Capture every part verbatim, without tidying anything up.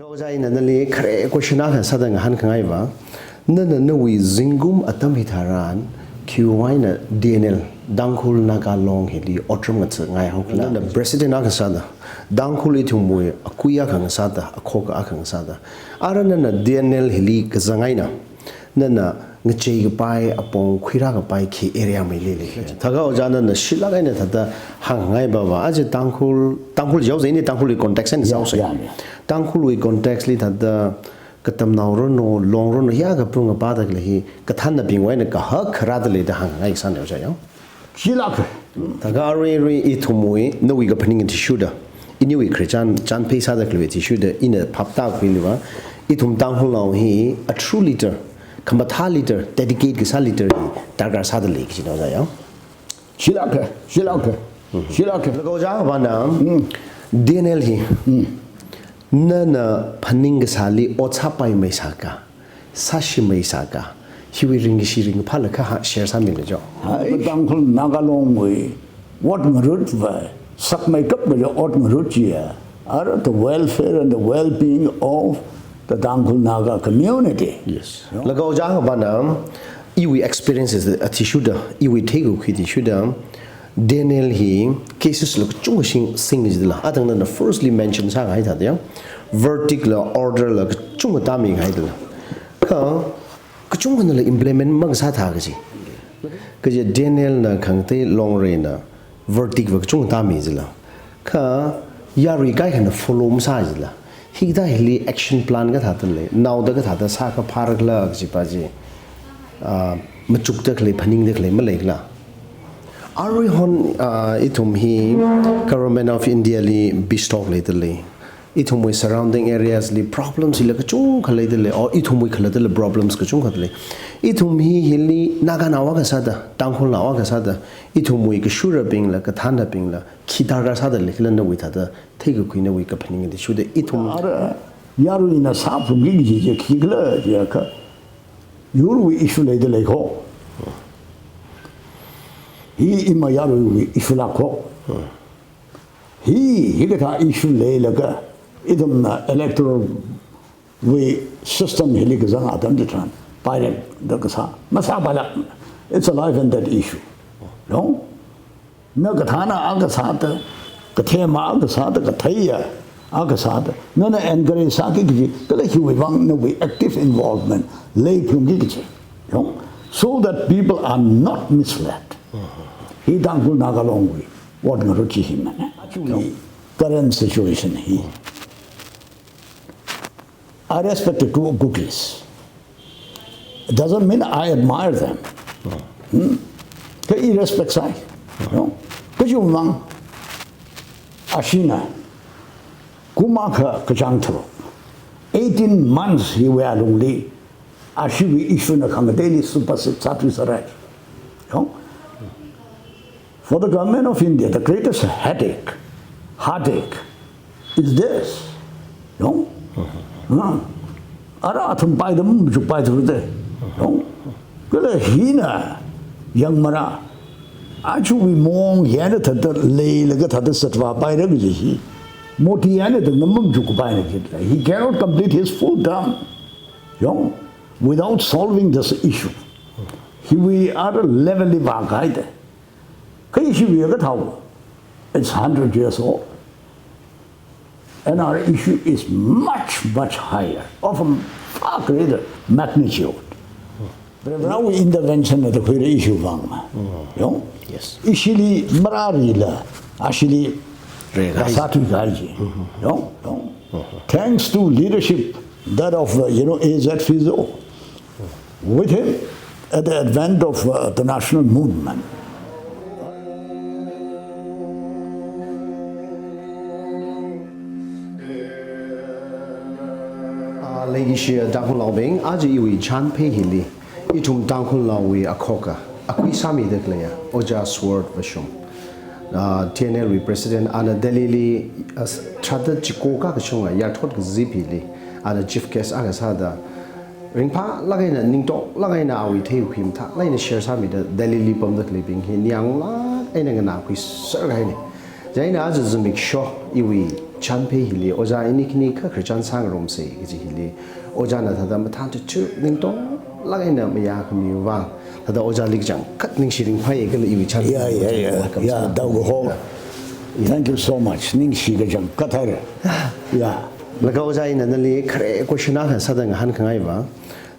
Ojā, ina nali khare question akha sāda ngahānkhangai va. Nana nawui zingkum atam hitharan, khiwui vang eina D N L, Tangkhul Naga Long hili otram ngathangai haokhala? Nana president akha sāda, Tangkhul ithumwui akui akha ngasāda, akhok akha ngasāda, ara nana D N L hili kazang eina, nana ngacheikapai, apong khuirākapai khi area mei leilei? Thākha ojā, nana shilāk eina thāda hāngngai va va, aja Tangkhul, Tangkhul jaosa, ini Tangkhulwui context eina, ya, jaosa, ya, ya. Tangkhulwui context li thāda katamnao ranu, long ranu, ya kapung kapāda khalei hi kathānnabingwui eina kahak kharāda lei da hāngngai sāna ojā, ya. Shilāk. Thākha aruirui ithumwui, nawui kaphaning athishurda, iniwui khare chān, chānphei sāda khalei athishurda, ina phap tākhuili va, ithum Tangkhulnao hi a true leader, khamathā leader, dedicate kasā leader hi darkar sāda lei kajina ojā, ya. Shilāk, shilāk, shilāk. Laga ojā vana, D N L hi, nana phaning kasāli ot sāpaimei sāka, sāshimei sāka, hiwui ringkashi ringkaphāla kha share sāmilu jo. Hai, Tangkhul Naga Longwui ot ngarut va, sakmeikap va ot ngarut chiya, are the welfare and the well-being of the Tangkhul Naga community. Yes. Laga ojā vana, iwui experiences athishurda, iwui theikakhui athishurda, D N L hi cases la kachungkha sing, sing jila. Atang nana firstly mention sākahai thāda, verdict la, order la kachungkha tāmikahai dala. Kha kachungkhana la implement makasā thā kaji. Kaja D N L na khangatei Longreina verdict va kachungkha tāmi jila. Kha yarui kaikhana follow masā jila. Hikathā hili action plan kathāda lei, naoda kathāda sākaphārakhala kaji pa chi, ah, machukda khalei, phaningda khalei maleikhala? Aruihon, ah, ithum hi Government of India li peace talk leida lei. Ithumwui surrounding areas li problems hila kachungkha leida lei, or ithumwui khalattala problems kachungkha lei. Ithum hi hili Naganao akha sāda, Tangkhulnao akha sāda, ithumwui kashurabingla, kathānnabingla khi darkar sāda leikhala, nawui thāda theikakhui, nawui kaphaning athishurda ithum. Ara, yaruina sāphungki kaji chi khikhala jiakha, yurwui issue leida lei kho. Hi ima yaruiwui issue lāk kho. Hi, hikathā issue leilaga, ithumna electoral wui system hili kazang atam chitharan, pairek da kasā, masāpailāk, it's a life and death issue. Yong? Na kathāna akha sāda, kathema akha sāda, katheiya akha sāda, nana encourage sāki kaji, kala hiwui vang nawui active involvement leiphungki kaji. Yong? So that people are not misled. Hi Tangkhul Naga Longwui ot ngarut chi himana. Actually, current situation hi, I respect the Ku-, Kukis. It doesn't mean I admire them. Hmm? Kha i respect sāi. No? Kaji mang, ashina, kum akha kachāng tharuk, eighteen months hiwui alungli, ashiwui issue na khangateili supersede sāthuiserrai. Yong? For the government of India, the greatest headache, heartache is this. Yong? Ah. Ara athum paida machukpai tharuda. Yong? Kala hina yangmara, achuwui mong yana thāda leilaga thāda satvāpaira kaji hi, Modi yana thāda machukpaina kaji. He cannot complete his full term. Yong? Without solving this issue, hiwui ara level li vākahaida. Kha ishiwui kathāo, it's hundred years old. And our issue is much, much higher, of a far greater magnitude. Varewui intervention na da khuira issue vang ma. Yong? Yes. Ishili mararila, ashili regai sāthuikahai chi. Yong? Yong? Thanks to leadership that of, uh, you know, A Z Fizo, with him at the advent of, uh, the national movement. Ah, leikashiya Tangkhulnaobing, aja iwui chānphei hili, ithum Tangkhulnaowui akhoka, akui sāmida khaleiya Ojā Sword Vashum, ah, T N L wui president, ana Delhi li, ah, s-, tharāda chiko kakashunga yarthot kazip hili, ana chief guest akha sāda, ringphālāk eina, ningtoklāk eina awui theikakhui mathālāk eina share sāmida Delhi li pamda khaleibing hi ningyānglāk eina nganākhuiserkahaina. Chieina aja zimiksho iwui Chanphei hili, ojā ini khani kha Christian sāngarumsa kaji hili, ojāna thāda mathān chuchu ningtonglāk eina mayākhami vang, thāda ojāli kachangkhat ningshi ringphai kala iwui chān. Yeah, yeah, yeah. Welcome, yeah, sir. Thank you so much. Ningshi kachangkhat haira. Yeah. Laga ojā ina nali khare question akha sāda ngahānkhangai va.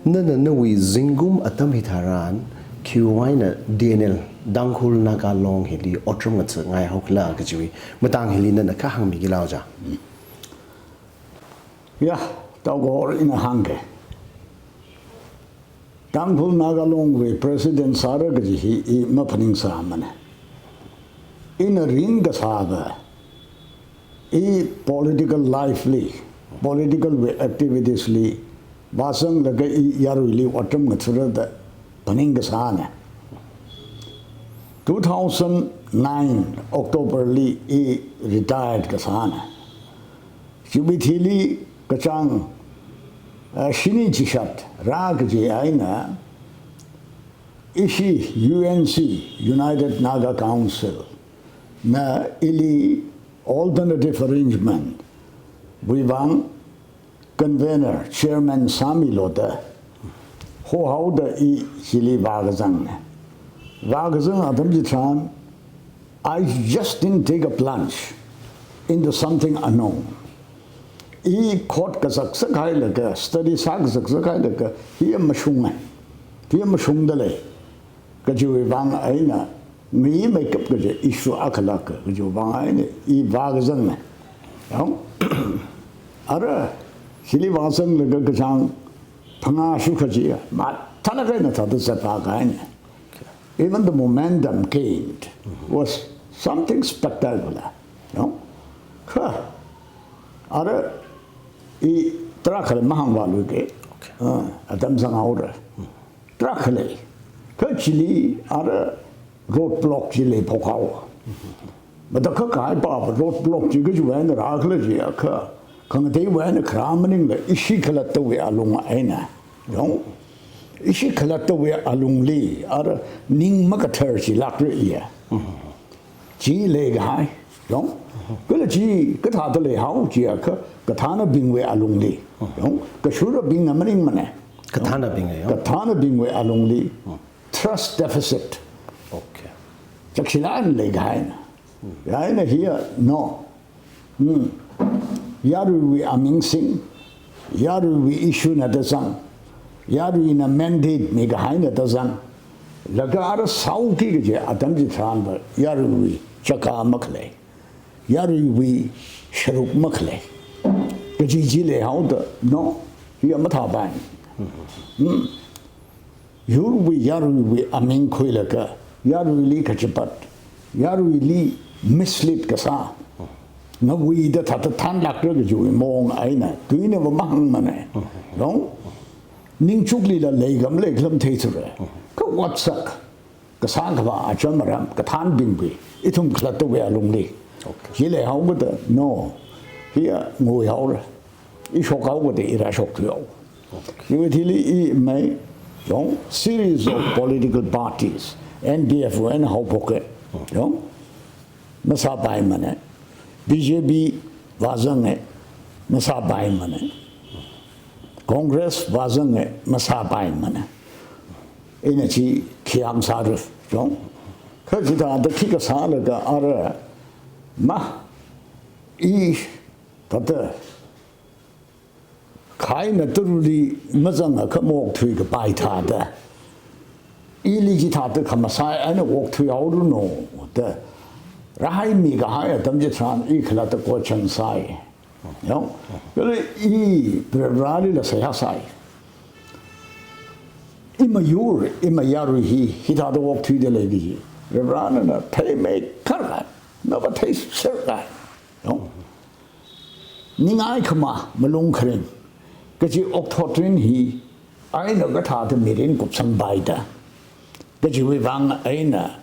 Nana nawui zingkum atam hitharan, khiwuivang eina D N L, Tangkhul Naga Long hili otram ngathangai haokhala kajiwui matang hili nana kha hāngmikila ojā? Ya, Taokhor ina hāngke. Tangkhul Naga Long wui president sāra kaji hi i maphaningsāmana. Ina ringkasā va, i political life li, political wui activities li, vāzanglaga i yaruili otram ngathara da phaningkasāna. Two thousand nine October li i retired kasāna. Chiwui thili kachāng, eh, shini chishat rā kaji eina, ishi U N C, United Naga Council, na ili alternative arrangement wui vang convener, chairman sāmilu da hohaoda i chili vākazangna. Vākazang atam chitharan, I just didn't take a plunge into something unknown. I khot kazakzak hailaga, study sā kazakzak hailaga, hi mashunga, hi mashungda lei kajiwui vang eina, ngimeikap kaji issue akhala kajiwui vang eina i vākazangna. Yong? Ara, chili vāzanglaga kachāng phangā shukha chi, mathālāk eina thāda zatvākahaina. Even the momentum gained was something spectacular. Yong? Kha, ara, i tarākha mahāngvāluike. Okay. Ah, atam zanghaora. Tarākha lei. Kha chili ara roadblock chi leiphok haowa. Matakhak kahai pava roadblock chi kajiwui eina rākhala jiakha, khangateiwui eina kharā maningla ishi khalattawui alung eina. Yong? Ishi khalattawui alungli ara ning makathar chi lākra iya. Chi leikahai. Yong? Kala chi kathāda leihao jiakha, kathānabingwui alungli. Yong? Kashurabingna maningmana. Kathānabing, yong? Kathānabingwui alungli. Trust deficit. Okay. Chakshilāk eina leikahaina. Yaina hiya, no. Hmm. Yaruiwui aming sing, yaruiwui issue na da zang, yaruina mandate mikahaina da zang, laga ara sāuki kaji atam chitharan va, yaruiwui chaka makhalei, yaruiwui sharuk makhalei kaji chi leihaoda, no, hiya mathāpai. Hmm. Yurwui yaruiwui aming khuilaga, yaruili kachipat, yaruili mislead kasā, ngawuida thāda thanlākra kajiwui maong eina, tuina va mahāngmana. Yong? Ningchuklila leikam leikhalam theithura. Kha otsak kasā kavā acham aram, kathānbingwui, ithum khalattawui alungli. Okay. Chi leihaokada, no. Hiya nguihaora. I shokhaokada i rāshokthuihao. Okay. Iwui thili i mai, yong, series of political parties, N D F wui eina haophoka. Yong, masāpaimana. B J P vāzanga, masāpaimana. Congress vāzanga, masāpaimana. Ina chi khiyang sāra, yong. Kha chithāda khikha sālaga ara, ma, i thāda, kha ina taruli mazangakha maokthui kapai thāda, ili chithāda khamasai eina okthuihaoranu da rāhaimi kahai atam chitharan i khalatta kochan sai. Yong? Kala i Varivaralila seihā sai. I mayur, i mayarui hi, hithāda okthuida lei kaji Varivarana theimeikhar kahai, nava theiser kahai. Yong? Ningai khama malung kharing kaji okthotrin hi eina kathāda mirin kupsangpaida. Kajiwui vang eina,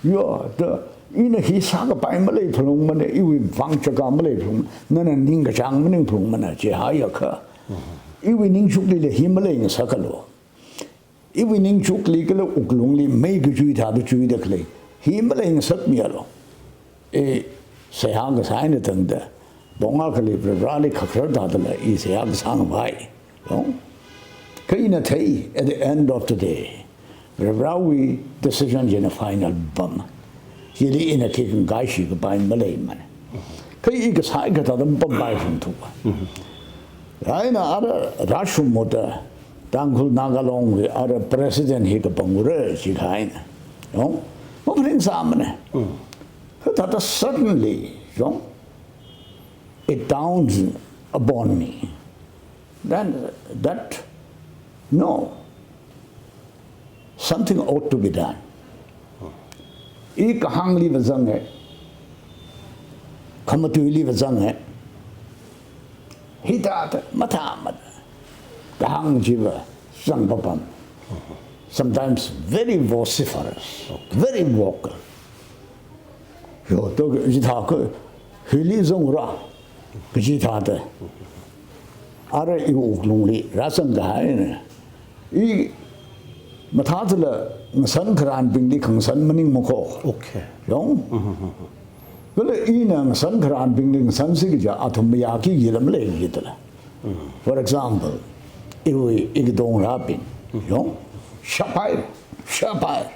yo, da, ina hi sākapai malei phalungmana, iwui vang chaka malei phalung, nana ningkachāng maning phalungmana, chihaiakha, iwui ningchuklila hi maleingasakalu. Iwui ningchukli kala wuklungli mei kachui thāda chuida khalei hi maleingasakmialu. E, seihā kasā eina tangda, Bong akhali Varivarali khakharar thādala i seihā kasāngvai. Yong? Kha ina thei, at the end of the day, Varivarawui decision china final pam. Chili ina khikhangai shikapai maleimana. Kha i kasā i kathāda mapampai shungthuwa. Eina ara rāshungmada Tangkhul Naga Longwui ara president hi kapangura jikha eina. Yong? Maphaningsāmana. Kha thāda suddenly, yong? It dawns upon me. Then that, no, something ought to be done. I kahāngliva zanga, khamatuiliva zanga, hithāda mathāmada kahāng chiva zangpapam. Sometimes very vociferous, very vocal. Yo, to chithākha hili zangra, kaji thāda. Ara i wuklungli rāzangkahai eina, i mathātala ngasan kharānbingli khangasan maningmakho. Okay. Yong? Kala ina ngasan kharānbingli ngasansi kaja athum mayāki yila maleikidala. For example, iwui, i kadong rābing. Yong? Shapai, shapai.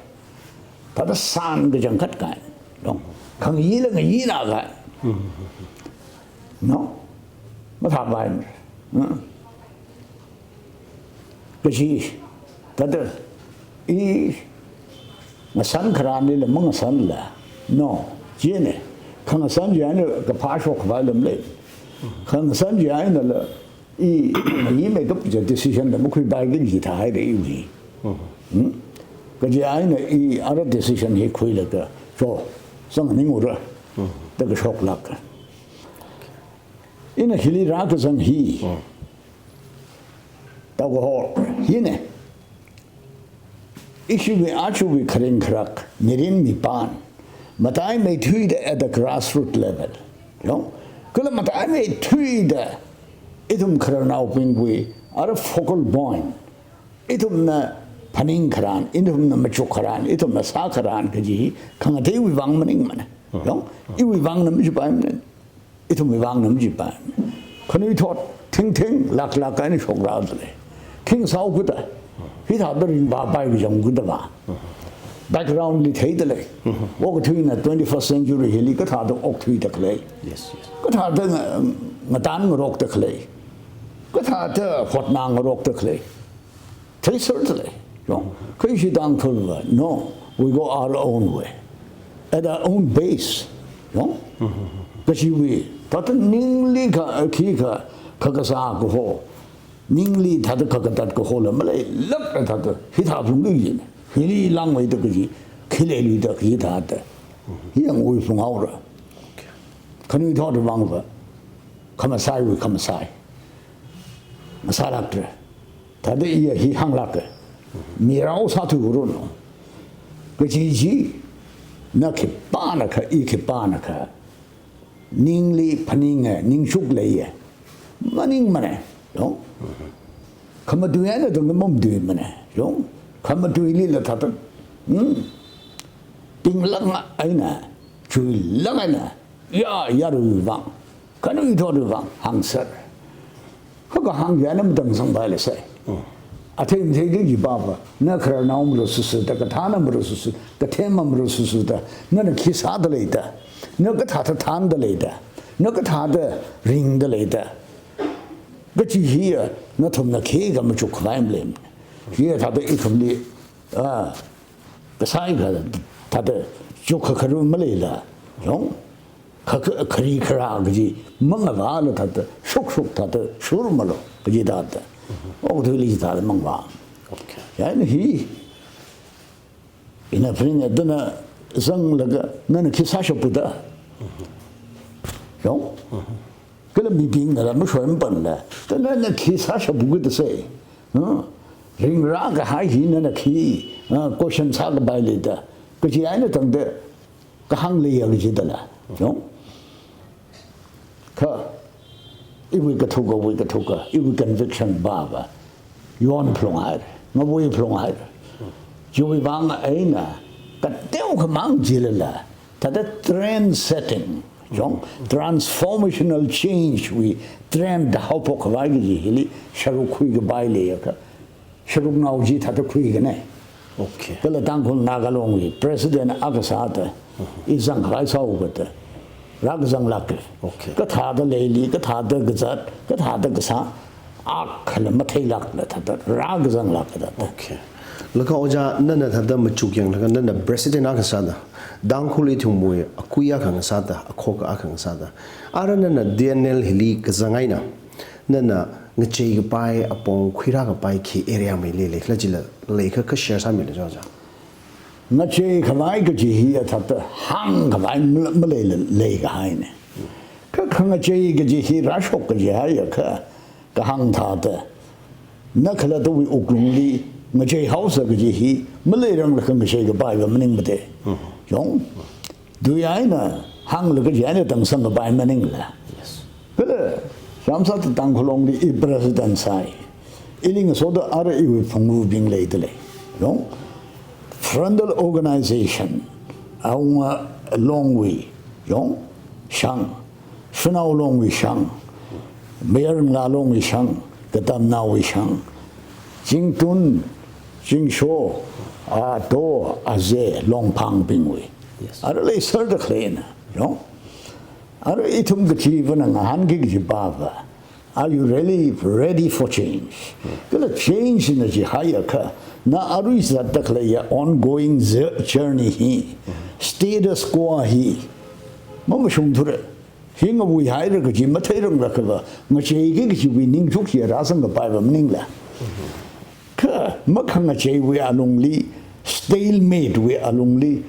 Thāda san kachangkhat kai. Yong? Khangayila ngayina kai. No? Mathāpai. Kaji, thāda, i ngasan kharānlila mangasanla. No, chieina. Khangasan chi eina kaphā shokkhavaila malei. Khangasan chi einala, i, i makeup chi decision la makhuipaiki jithāhaira iwui. Hmm? Kaji eina i ara decision hi khuilaga, cho, zangningura, da kashoklāka. Ina hili rākazang hi. Tau kahor, hina. Ishiwui achiwui kharing kharak, mirin mipān, mataimeithuida at the grassroot level. Yong? Kala mataimeithuida, ithum khararnaobingwui, ara focal point. Ithumna phaning kharān, ithumna machuk kharān, ithumna sā kharān kaji, khangateiwui vang maningmana. Yong? Iwui vangna majipaimana. Ithumwui vangna majipai. Khanuithot, thingthing, laklak eina shokrada lei. Khing sao kuda. Hithāda ringvāpai kajang kuda va. Background li theida lei. Okathuina twenty-first century hili kathāda okthuida khalei. Yes, yes. Kathāda nga-, ngatan ngarokda khalei. Kathāda hotnā ngarokda khalei. Theiserda lei. Yong. Kha ishi Tangkhulva, no, we go our own way. At our own pace. Yong. Kachiwui, thāda ningli kha, khikha, kha kasā kaho. Ningli thāda kha katat kahola maleilākla thāda, hithā phungki yin. Hili langmeida kaji, khilei luida kaji thāda. Hi yangwui phunghaora. Khanuithot vangva. Khamasaiwui, khamasai. Masālāktra. Thāda iya hi hānglāka. Mirao sāthuiranu. Kaji chi, na khipānakha, i khipānakha. Ningli phaninga, ningchuk leiya. Maningmana, yong. Khamatui eina tungda mamatuimana, yong. Khamaduilila thāda. Hmm. Tinglāk eina, chuilāk eina. Ya, yaruiwui vang. Khanuithotwui vang, hāngser. Kha kahāng chi eina matangsangpaila sai. Athei matheiki kajipava, na khararnao marasusuda, kathāna marasusu, kathema marasusuda, nana khi sāda leida, na kathāda thānda leida, na kathāda ringda leida. Kaji hiya, nathumna khikha machuk khavai maleimana. Hiya thāda ithumli, ah, kasā kha, thāda chukkhakharu maleila, yong. Kha, kha, khari kharā kaji, mangavāla thāda, shukshuk thāda, shurmalo, kaji thāda. Okathuili thāda mangavā. Okay. Ya, ina hi, ina phaninga dana zanglaga, nana khi sāshapuda. Yong? Kala mibingnala, mashoi mapanla. Thāda nana khi sāshapuki da sai. Huh? Ringrākahai hi nana khi, ah, question sākapai leida. Kaji eina tangda, kahāng leiya kajidala, no? Kha, iwui kathuka, wui kathuka, iwui conviction pava, yon phalunghaira, ngavui phalunghaira. Chiwui vang eina, kateokhamang jilala, thāda trend setting, Yong, transformational change wui trend da haophok khavai kaji hili sharuk khuikapai leiakha, sharuknao chi thāda khuikana. Okay. Kala Tangkhul Naga Long wui president akha sāda, i zangkhavai sāhaokada, rākazanglāka. Okay. Kathāda leili, kathāda kazat, kathāda kasā, akhala matheilākla thāda, rākazanglāka thāda. Okay. Laga ojā, nana thāda machuk yanglaga, nana president akha sāda, Tangkhul ithumwui akui akha ngasāda, akhok akha ngasāda. Ara nana T N L hili kazang eina, nana ngacheikapai, apong khuirākapai khi area mei leilei, khala chila leikha kha share sāmilu ojā. Ngacheikhavai kaji hi athāda hāngkhavai mal-, maleila leikahaina. Kha khangachei kaji hi rāshok kaji haiakha, kahāng thāda, na khalattawui wuklungli ngacheihaosa kaji hi, maleiranglaga ngacheikapaiva maningmade. Mhm. Yong, tui eina hānglaga kaji eina tangsangkapai maningla. Yes. Kala, yamsāda Tangkhul Longli i president sāi. Ili ngasoda ara iwui phungvubing leidalei. Yong, frontal organization, Awunga Longwui, yong, shang, Shanao Longwui shang, Mayar Ngalā Longwui shang, Katamnaowui shang, Chingtun, Chingsho, Ato, Aze, Longphangbingwui. Yes. Ara leiserda khaleina, yong. Ara ithum kachiva̱na ngahānki kajipava, are you really ready for change? Kala change na jihaiakha, na arui zatda khaleiya ongoing ze-, journey hi, status quo hi, mamashungthura. Hi ngawuihaira kaji matheiranglakhava, ngacheiki kajiwui ningchuk hi rāzangkapaiva maningla. Kha makhangacheiwui alungli, stalemate wui alungli,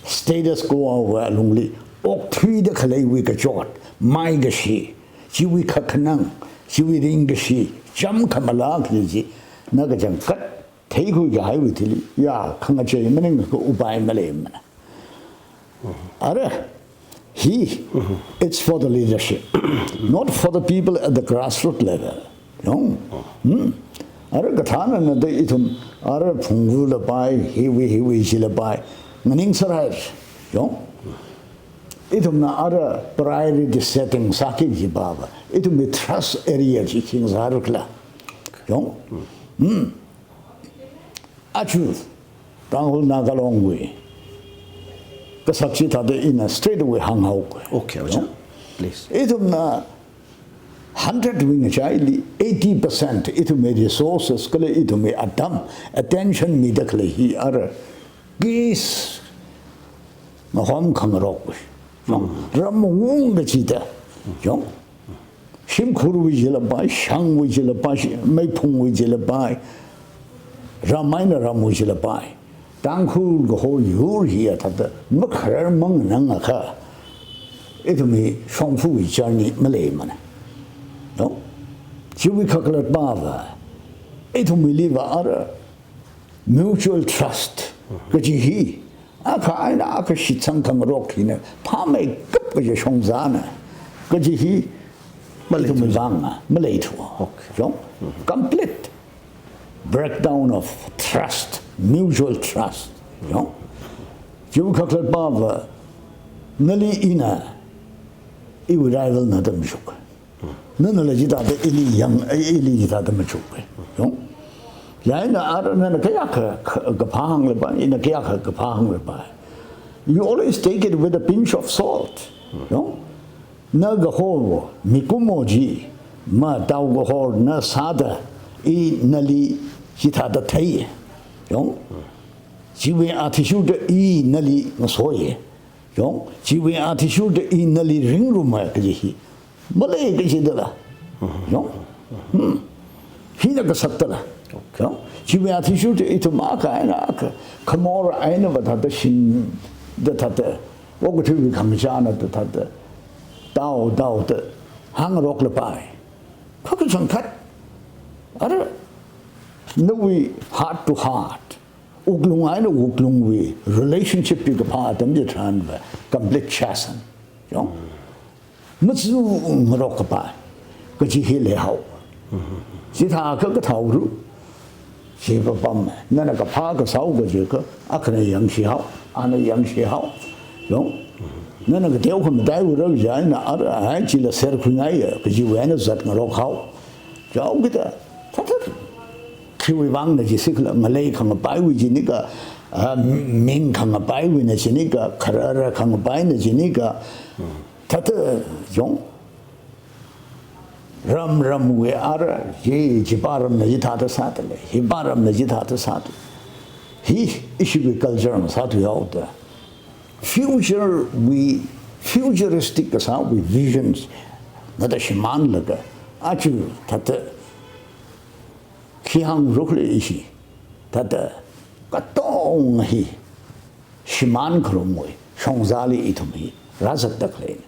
status quo wui alungli, okthuida khaleiwui kachot, maikashi, chiwui kakhanang, chiwui ringkashi, chāmkhamala kaji chi, na kachangkhat theikhui kahaiwui thili, ya, khangachei maningakha upai maleimana. Ara, hi, it's for the leadership, not for the people at the grassroots level. Yong? Hmm. Ara kathāna nada ithum, ara phungvu lapai, hiwui, hiwui chi lapai, nganingsārai. Yong? Ithumna ara priority setting sāki kajipava, ithumwui thrust area chi khi ngasārakhala. Yong? Hmm. Achu, Tangkhul Naga Longwui kasak chithāda ina straight away hānghaoga. Okay, ojā. Yong? Please. Ithumna hundred wui ngachaili eighty percent ithumwui resources kala ithumwui atam, attention mida khalei hi ara case ngahom khangarok. Yong, ram mung kachida. Yong. Shimkhurwui chi lapai, shangwui chi lapai, shi-, meiphungwui chi lapai, ram eina ramwui chi lapai. Tangkhul kaho yur hi athāda makharar manganangakha, ithumwui shongfawui journey maleimana. No? Chiwui kakhalatpava, ithumwuiliva ara mutual trust kaji hi, akha eina akha shitsang khangarok hina phāmeikap kaji shongzana kaji hi, maleithu. Ithumwui vanga maleithu. Okay. Yong? Complete breakdown of trust, mutual trust. Yong? Chiwui kakhalatpava, nali ina, iwui rivalna da mashuk. Nanala chithāda ili yang, ili chithāda machuk. Yong? Chieina ara nana kayākha, kha-, kaphā hānglapai, ina kayākha kaphā hānglapai. You always take it with a pinch of salt. Yong? Na kaho, mikumo chi, matao kahorna sāda, i nali chithāda thei. Yong? Chiwui athishurda i nali ngasoi. Yong, chiwui athishurda i nali ringruma kaji hi. Malei kachidala. Yong. Hmm. Hina kasaktala. Yong. Chiwui athishurda ithum akha eina akha, khamor einava thāda shingda thāda, okathuiwui khangachāna da thāda, tao, taoda hāngarok lapai. Kha kachangkhat. Ara, nawui heart to heart, wuklung eina wuklungwui relationship hi kaphā atam chitharanva complete chasm. Yong? Mazu ngarok kapai kaji hi leihao. Chithākha kathaoru. Chi papam. Nana kaphā kasāo kajiakha, akhana yangshihao, ana yangshihao. Yong? Nana kateo khamataiwui rā kaja eina ara hai chila serkhuingaiya, kajiwui eina zatngarok hao. Jaokida, thatha, khiwui vangna jisi khala, ngalei khangapaiwui jinika, ah, ming khangapaiwuina jinika, kharara khangapaina jinika, thatha, jong. Ram ramwui ara, hi, chipa ramna chithāda sāda lei, hipa ramna chithāda sāda lei. Hi, ishiwui culture masāthuihaoda. Future wui, futuristic kasāwui visions, nada shimānlaga, aja, thatha, khi hāngrokle ishi, thatha, katonga hi, shimān kharumwui, shongzāli ithum hi, rāzatda khalei.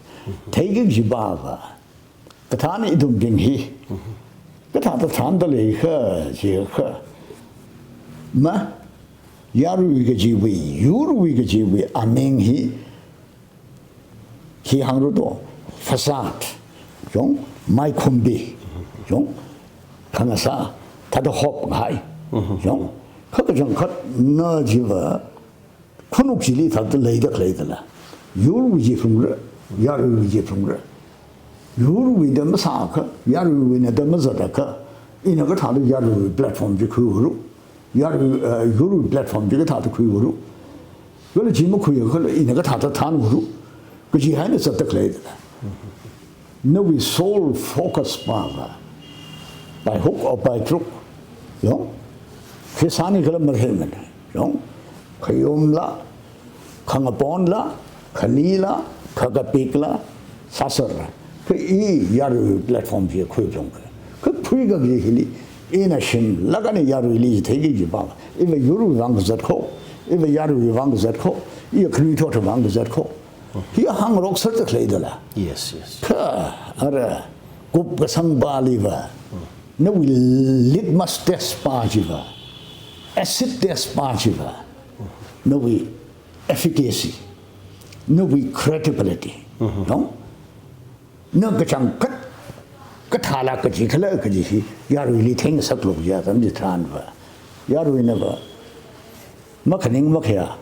Theiki kajipava, kathāna ithumbing hi, kathāda thānda leikha, jiakha. Ma, yarui kajiwui, yurwui kajiwui, aming hi, khi hāngra to, facade, jong, maikhumbing, jong, khangasā, thāda hopngai, jong, kha kachangkhatna jiva, khanuk chili thāda leida khaleidala. Yurwui ji phalungra, yaruiwui ji phalungra. Yurwuida masākha, yaruiwuina da mazatakha, ina kathāda yaruiwui platform chi khuiura. Yarui, eh, yurwui platform chi kathāda khuiura. Kala chi makhuiakhala ina kathāda thānura. Kaji eina zatda khaleidala. Nawui sole focus pava, by hook or by crook, jong, khi sāni khala matheimana, jong, khayomla, khangaponla, khanila, khakapikla, sāserla. Kha i yarui platform chi khuiphalungkha. Kha khuikaki hili, ina shimlāk eina yaruili theiki kajipava, iva yurwui vang kazat kho, iva yaruiwui vang kazat kho, iya khanuithot vang kazat kho. Hi hāngrokserda khaleidala. Yes, yes. Kha, ara, kupkasang paliva, nawui litmus test pa chiva, acid test pa chiva, nawui efficacy, nawui credibility, no? Na kachangkhat, kathāla kaji khala kaji hi, yaruili theingasaklu kaji atam chitharanva, yaruinava, makhaning makhayā,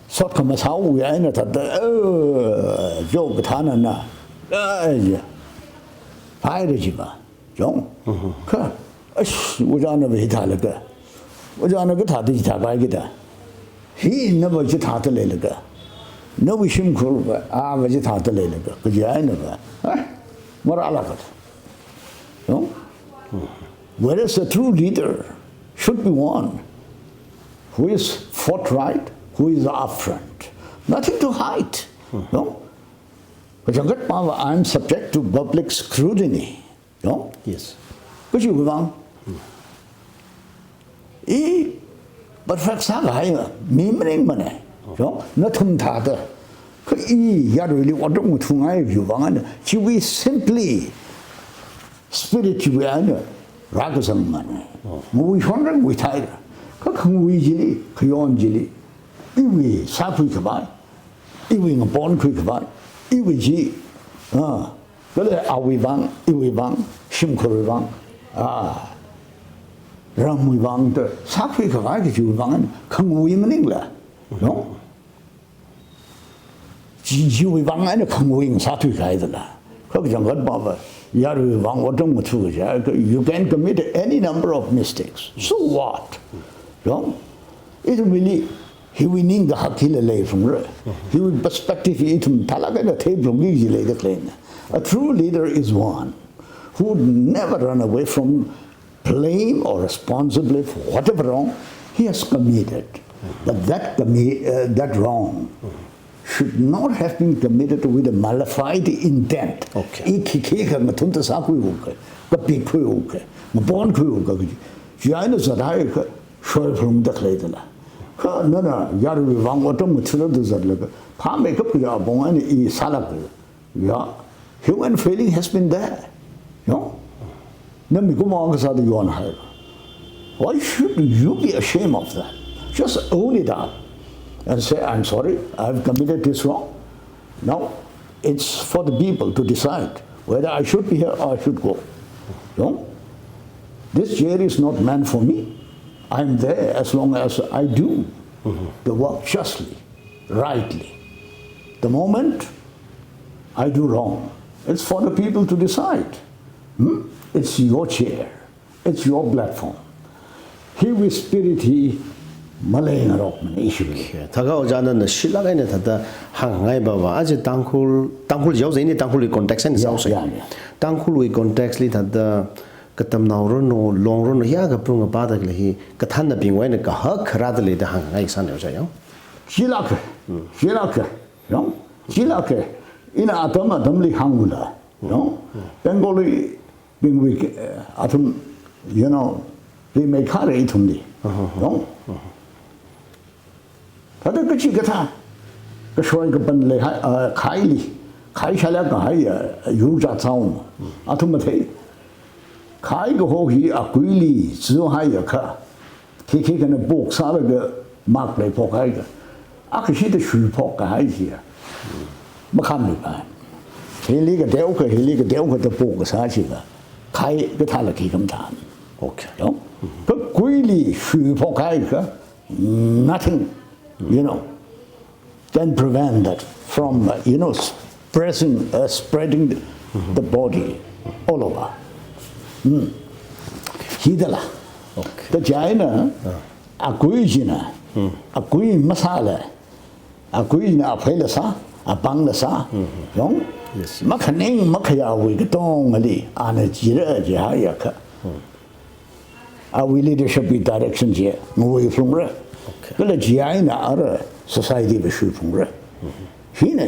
sot khamasāwui eina thāda, eh, jo kathāna na, eh, ya, phaira jiva, jong. Kha, ash, ojānava hithālaga, ojāna kathāda chithāpaikida, hi nava chithāda leilaga, nawui shimkhurva, ava chithāda leilaga, kaji einava, eh, marālākada, jong. Whereas a true leader should be one who is forthright, who is upfront. Nothing to hide. No? Kachangkhat pava, I am subject to public scrutiny. No? Yes. Kajiwui vang. I perfect sākahai mi maningmana. No? Nathum thāda. Kha i yaruili otram ngathungaiwui vang eina, chiwui simply spirit chiwui eina rākazangmana. Oh. Ngui honrang ngui thaira. Kha khangui chili, khayon chili, iwui sākhui khavai, iwui ngaponkhui khavai, iwui chi, ah, kala awui vang, iwui vang, shimkhurwui vang, ah, ramwui vang da sākhui khavai kajiwui vang eina khangui maningla. No? Chi, chiwui vang eina khangui ngasāthuikahaidala. Kha kachangkhat pava, yaruiwui vang otram ngathu kaja, you can commit any number of mistakes. So what? Wrong? Ithumli, hiwui ningkahak hila leiphalungra. Hiwui perspective hi ithum thālāk eina theiphalungki kaji leida khaleina. A true leader is one who would never run away from blame or responsibility for whatever wrong he has committed. But that commi-, uh, that wrong should not have been committed with a malefied intent. Okay. I khikhi khangathumda sākhuiakha, kapikkhuiakha, ngaponkhuiakha, chi eina zathaiakha, soiphalungda khaleidala. Kha nana yaruiwui vang otram ngathula da zatlaga, phāmeikap kaja apong eina i sālāka. Yeah, human failing has been there. No? Na mikumo kasāda yonhai. Why should you be ashamed of that? Just own it up and say, "I'm sorry, I've committed this wrong." Now, it's for the people to decide whether I should be here or I should go. No? This chair is not meant for me. I'm there as long as I do the work justly, rightly. The moment I do wrong, it's for the people to decide. Hmm? It's your chair. It's your platform. Hiwui spirit hi maleingarokmana issue hi. Okay. Thākha ojā nana shilāk eina thāda hāngngai bava, aja Tangkhul, Tangkhul jaosa ini Tangkhulwui context eina, yeah, jaosa. Yeah, yeah. Tangkhulwui context li thāda katamnao ranu, long ranu, hiya kaprung kapada khalei hi, kathānnabingwui eina kahak kharāda leida hāngngai sāna ojā yao. Shilāk, hmm, shilāk, yao. Shilāk, ina atam atamli hāngula, yao. Hmm. Bengali bingwui, eh, athum, you know, rimeikharei ithumli. Uh-huh. Yao. Uh-huh. Thāda kachikathā, kashoi kapan leihai, ah, khaili, khai shala kahai, ah, yur jat saum. Athum mathei. Khai kaho hi akuili, zuhaiakha. Khikhi kana pok sālaga mak leiphok haiakha. Akha shida shuiphok kahai hiya. Makham leipai. Hili kateokha, hili kateokha da pok kasā chila. Khai kathāla khi khamathā. Okay. Yao? Kakuili shuiphok haiakha. Nothing, you know, can prevent that from, uh, you know, spreading, uh, spreading the, the body all over. Hmm. Hithāla. Okay. Kaja ina, ah, akui china, hmm, akui masāla, akui china aphei la sā, apāng la sā, hmm, yao? Yes, yes. Makhaning makhayāwui katongali, ana jira jihaiakha. Hmm. Awui leadership wui direction chi ngawui phalungra. Okay. Kala chi eina ara society va shui phalungra. Mm-hmm. Hina.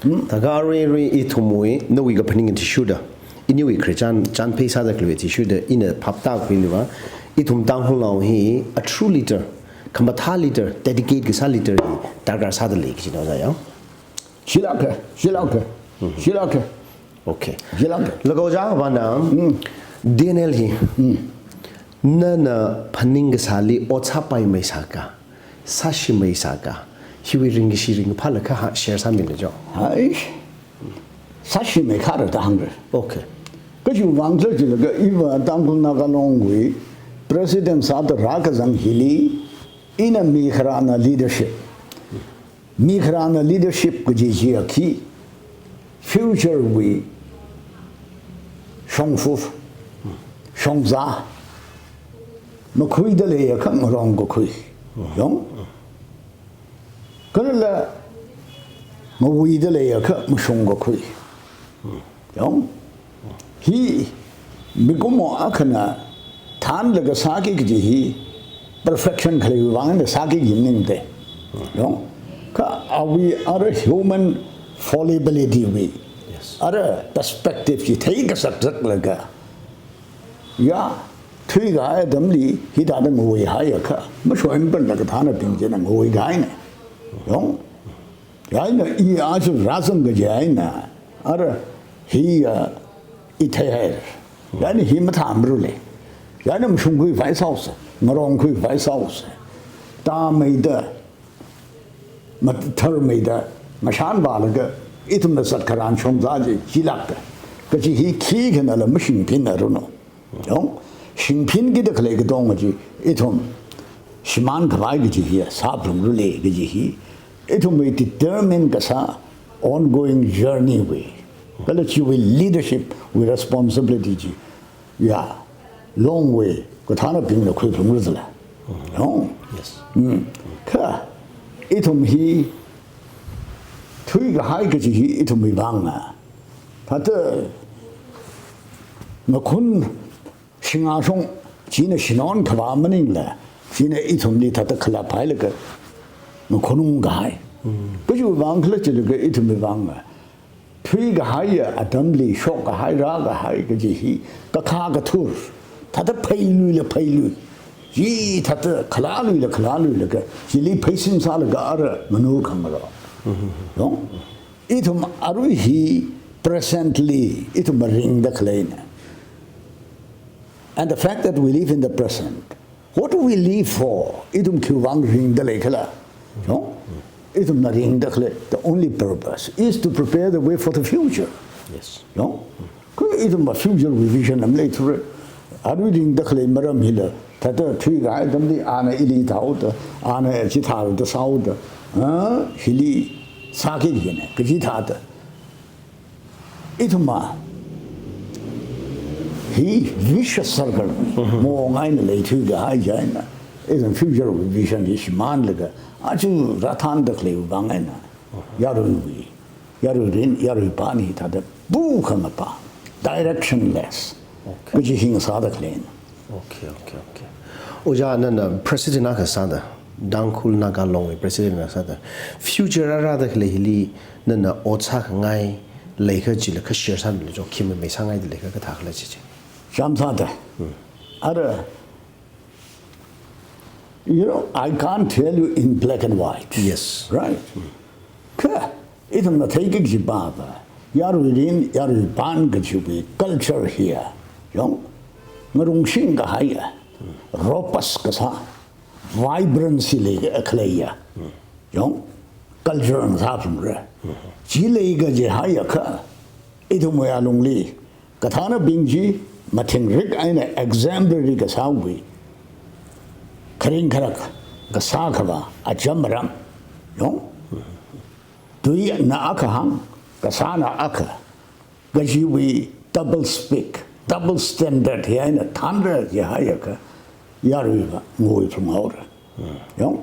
Hmm. Thākha arui arui ithumwui, nawui kaphaning athishurda, iniwui khararchan, chānphei sāda khalei athishurda, ina phaptākhui niva, ithum Tangkhulnao hi a true leader, khamathā leader, dedicate kasā leader hi darkar sāda lei kajina ojā yao. Shilāk, shilāk, shilāk. Okay. Shilāk. Laga ojā vana, mm, Daniel hi, mm, nana phaning kasāli ot sāpaimei sāka, sāshimei sāka, hiwui ringkashi ringkaphāla kha share sāmilu jo. Hai, sāshimei kharā da hāngra. Okay. Kajiwui vang khala jilaga iva Tangkhul Naga Long wui president sāda rākazang hili, ina mi kharāna leadership. Mi kharāna leadership kaji chiya khi future wui shongfa, shongzā, makhuida leiakha ngarong kakhui. Yao? Kala ngawuida leiakha mashung kakhui. Yao? Hi mikumo akhana thānlaga sāki kaji hi perfection khaleiwui vangna sāki kaji maningmana. Yao? Kha awui ara human fallibility wui, yes, ara perspective chi theikazak zaklaga, ya, thuikahai atamli hithāda ngavuihaiakha, mashoimapanla kathānabing china ngavuihaina. Yao? Chieina i aja rāzang kaji eina, ara hi, ah, i theihaira. Chieina hi mathāmarule. Chieina mashungkhui vai sāusa, ngarongkhui vai sāusa. Tāmeida, matharmeida, ngashan vālaga, ithumna zatkharan shongzā chi chilāka kaji hi khikhanala mashingphinaranu. Yao, shingphinkida khalei katonga chi, ithum shimānkhavai kaji hi, sāphalungrale kaji hi, ithumwui determine kasā ongoing journey wui, kala chiwui leadership wui responsibility chi, ya, Longwui kathānabingna khuiphalungra zala. Yao? Yes. Mm. Kha, ithum hi thuikahai kaji hi ithumwui vangna. Thāda ngakhun shinga shong, china shinon khavā maningla, china ithumli thāda khalap hailaga ngakhun ungkahai. Mm. Kajiwui vang khala jilaga ithumwui vangna, thuikahaiya atamli shokkahai rākahai kaji hi kakha kathur, thāda pheiluila pheilui, chi thāda khalāluila khalāluilaga, chili pheisin sālaga ara nganur khangarok. Mm-hmm. Yao? Ithum arui hi presently ithum ringda khaleina. And the fact that we live in the present, what do we live for? Ithum khiwui vang ringda leikhala? Yao? Ithumna ringda khalei, the only purpose is to prepare the way for the future. Yes. Yao? Kha ithumva future wui vision maleithura. Arui ringda khalei maram hila, thāda thuikahai atamli ana ili thāhaoda, ana chithāda sāhaoda, ah, hili sāki kajina, kaji thāda. Ithumva, hi vicious circle, mong eina leithui kahai china, ithum future vision hi shimānlaga, aja rāthānda khalei vang eina, yaruiwui, yaruirin, yaruipān hi thāda, bu khangapa, directionless, Okay. kaji hi ngasāda khaleina. Okay, okay, okay. Ojā nana president akha sāda, Tangkhul Naga Long president akha sāda, future rārāda khalei hili, nana ot sākhangai, leikha chila kha share sāmilo, khi mamei sāngaida leikha kathā khala chi chi. Chām sāda. Hmm. Ara, you know, I can't tell you in black and white. Yes. Right? Hmm. Kha, ithumna theiki kajiva, yaruirin, yaruipān kajiwui culture hiya, yong, ngarungshing kahaiya, robust kasā, vibrancy lei khaleiya, yong, culture ngasāphalungra. Chi lei kaji haiakha, ithumwui alungli, kathānabing chi, mathingrik eina exemplary kasāwui, kharing kharak kasā khava, acham maram, yong, tuina akha hāng, kasāna akha, kajiwui double speak, double standard hi eina thānra ji haiakha, yaruiva nguiphung haora. Yong,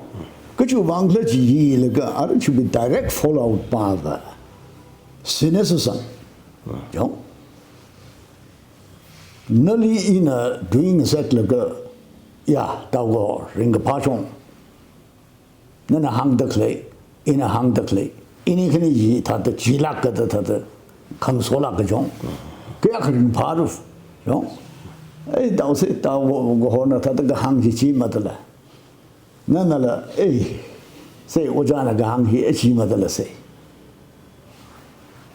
kachiwui vang khala chi yilaga, ara chiwui direct fallout pava, cynicism. Yong, nali ina doing exactly laga, ya, taogo, ringkaphā chong. Nana hāngda khalei, ina hāngda khalei, ini khani ji thāda chilāk kada thāda, khangasolāk kachong. Kayākha ringphāra, yong. Ei, taose, taogo, kahona thāda kahāng chi chi madala. Nanala, ei, sei, ojāna kahāng hi, ei, chi madala sei.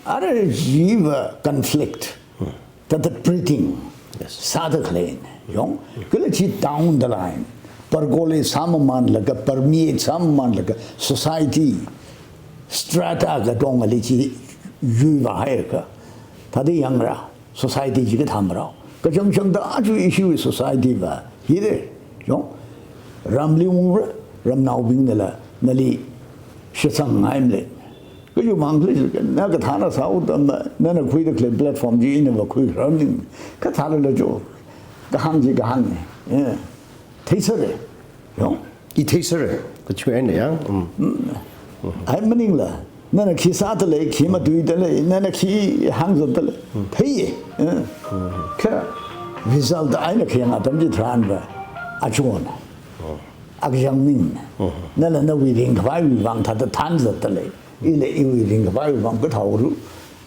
Ara jiva conflict, Hmm. thāda breeding, Yes. sāda khaleina, yong, kala chi down the line, percolate sāmamānlaga, permeate sāmamānlaga, society, strata katongali chi yuivā haiakha, thāda yangra, society chi kathā marao. Kachangchangda aja issue society va, hire, yong, ramli ungra, ramnaobingnala, nali shitsang ngaimale. Kayu mang khalei, na kathāna sāhaoda ma, nana khuida khalei platform chi inava khuirar ning. Kathālala jo, kahāng chi kahāngna. Eh. Theisāra. Yong. I theisāra. Kachi eina ya. Mm. Mm. Ai maningla, nana khi sāda lei, khi matuida lei, nana khi hāngzatda lei. Mm. Theiya. Eh. Mm. Kha result eina khayang atam chitharanva, achona. Mm. Akayang ming. Mm. Nala nawui ringkhavaiwui vang thāda thānzatda lei. Ila iwui ringkhavaiwui vang kathāhaora.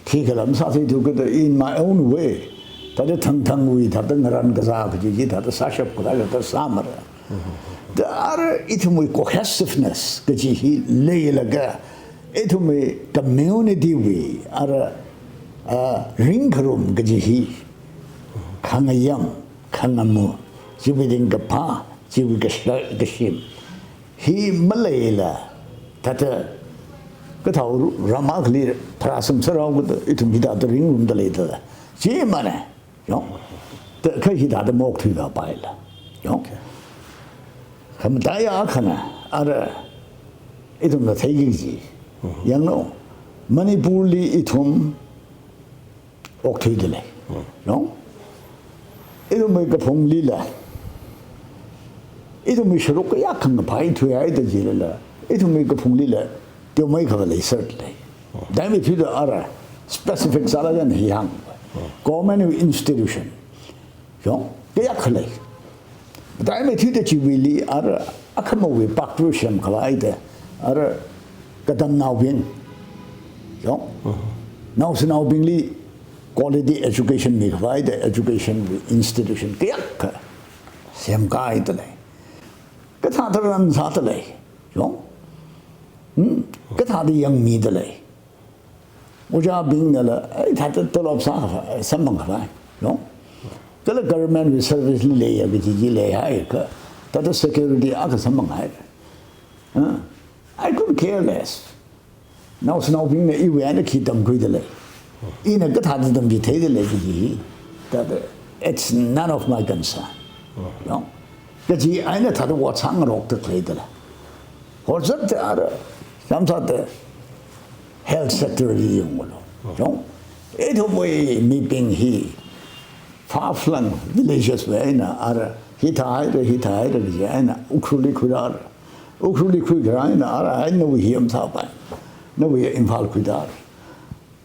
Khikha lam sāsei thu kada in my own way. Thāda thangthangwui, thāda ngaran kazā kaji chi, thāda sāshap khavai, thāda sāmara. Da ara ithumwui cohesiveness kaji hi leilaga, ithumwui community wui, ara, ah, ringkharum kaji hi, khangayam, khangamu, chiwui ringkaphā, chiwui kasha-, kashim. Hi maleila, thāda, kathāhaora, ram akhali pharāsang sārao kada, ithum hithāda ringrumda leida. Chimana, yong. Da, kha hithāda maokthuipapaila. Yong. Okay. Khamataiya akhana, ara, ithumna theiki kaji. Mhm. Yanglu, Manipurli ithum, okthuida lei. Hmm. Yong? Ithumwui kaphunglila, ithumwui sharuk kayākha ngaphai thuihaida jilala, ithumwui kaphunglila, teomeikha va leisāra lei. Hmm. Dai maithuida ara, specific sālaga hi hāng. Hmm. Government institution. Yong? Kayākha lei. Dai maithuida chiwuili ara akhamawui paktu semkhavaida ara katamnaobing. Yong? Mhm. Naoshinaobingli quality education mikhavaida education institution kayākha semkahaida lei. Kathāda run sāda lei. Yong? Hmm? Kathāda yangmida lei. Ojābingnala, ei, thāda tolop sā, samphang khavai, no? Kala government wui service li leiya kaji chi leihaiakha, thāda security akha samphanghai. Huh? I could care less. Naoshinaobingna iwui eina khi tamkhuida lei. Ina kathāda tamchitheida lei kaji hi. Thāda, it's none of my concern. No? Kaji eina thāda ot sāngarokda khaleida lei. Horzakta ara, samsāda, health sector li yanglu. Yong, ithumwui mibing hi far-flung villages wui eina ara hithāhaira, hithāhaira kaji eina Ukhrulli khuirāra. Ukhrulli khuikharā eina ara hai nawui hi masāpai, nawui Imphal khuirāra.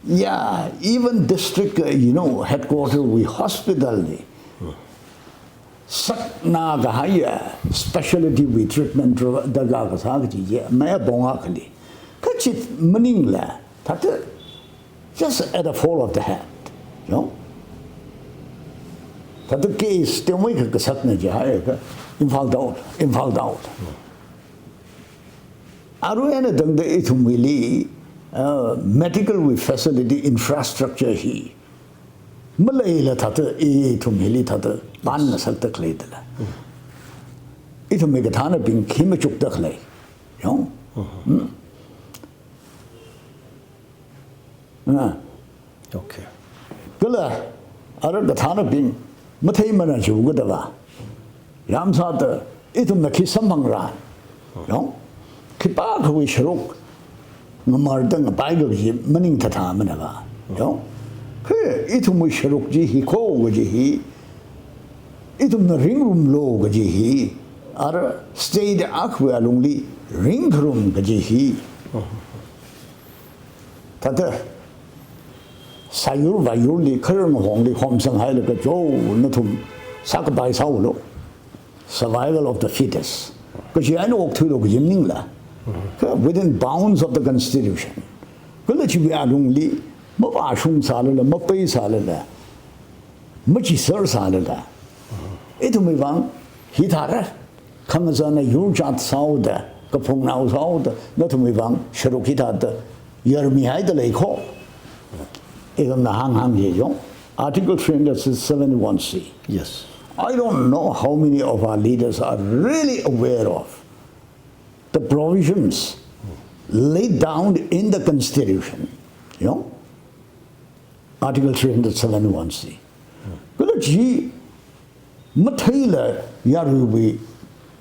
Yeah, even district, uh, you know, headquarter wui hospital li saknā kahaiya specialty wui treatment darkar kasā kaji chi mayā pong akhali. Kachit maningla, thāda just at the fall of the hat, you know? Thāda case teomeikha kasakna jihaiakha Imphal da ot, Imphal da ot. Arui eina tangda ithumwuili, uh, medical wui facility infrastructure hi maleila thāda ithum hili thāda pan ngasakta khalei dala. Ithumwui kathānabing khi machukta khalei. Yong? Mm. Ah. Okay. Kala, ara kathānabing matheimana jiu kadava. Yamsāda, ithumna khi samphangra. Yong? Khipākhawui sharuk ngamarda ngapai kaji maningthatha manava. Yong? Kha ithumwui sharuk chi hi kho kaji hi, ithumna ringrumlu kaji hi, ara state akhawui alungli ringkharum kaji hi. Thāda, sāyur vāyurli, kharar ngahongli homsanghailaga jo nathum sākapai sāulu. Survival of the fittest. Kachi eina okthuilu kaji maningla. Kha within bounds of the constitution. Kala chiwui alungli, mavāshung sālala, mapei sālala, machisar sālala. Ithumwui vang hithāra. Khangazana yur jat sāhaoda, kaphungnao sāhaoda, nathumwui vang sharuk hithāda yarmihaida lei kho. Ithumna hānghāng ye yong. Article three hundred seventy-one C. Yes. I don't know how many of our leaders are really aware of the provisions laid down in the constitution. Yong? Article three hundred seventy-one C. Kala chi matheila yaruiwui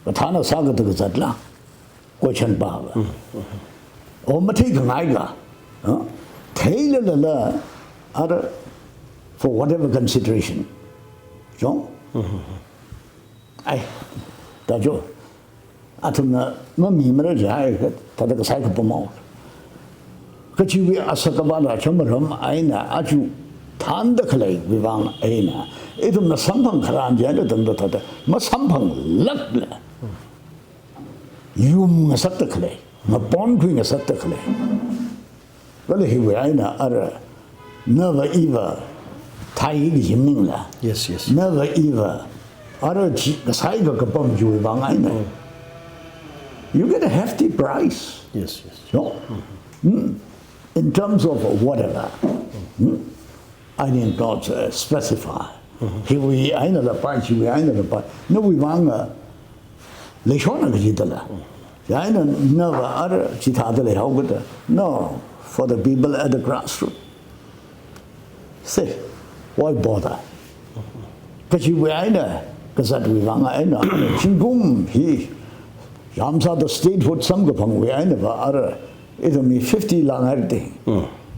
kathāna sākada kazatla? Question pāva. O matheikhangai ka. Huh? Theilalala, ara, for whatever consideration. Yong? Ai, tajo. Athumna mamimara jihaiakha, thāda kasai kapamao. Kachiwui asak avā rachamaram eina aja thānda khaleiwui vang eina, ithumna samphang kharan jihai tangda thāda masamphanglākla, yum ngasakta khalei, maponkhui ngasakta khalei. Kala hiwui eina ara, nava iva thai kaji maningla. Yes, yes. Nava iva ara chi kasai kakapam chiwui vang eina. You get a hefty price. Yes, yes. No? Mm. In terms of whatever. Mm. I need not, uh, specify. Hiwui einala pai, chiwui einala pai. Nawui vang, uh, leishona kaji dala. Chieina nava ara chithāda leihaokada. No, for the people at the grassroots. Say, why bother? Kachiwui eina, kazatwui vang eina, zingkum hi, yamsāda statehood samkaphangwui einava ara, ithumwui fifty langhaira te.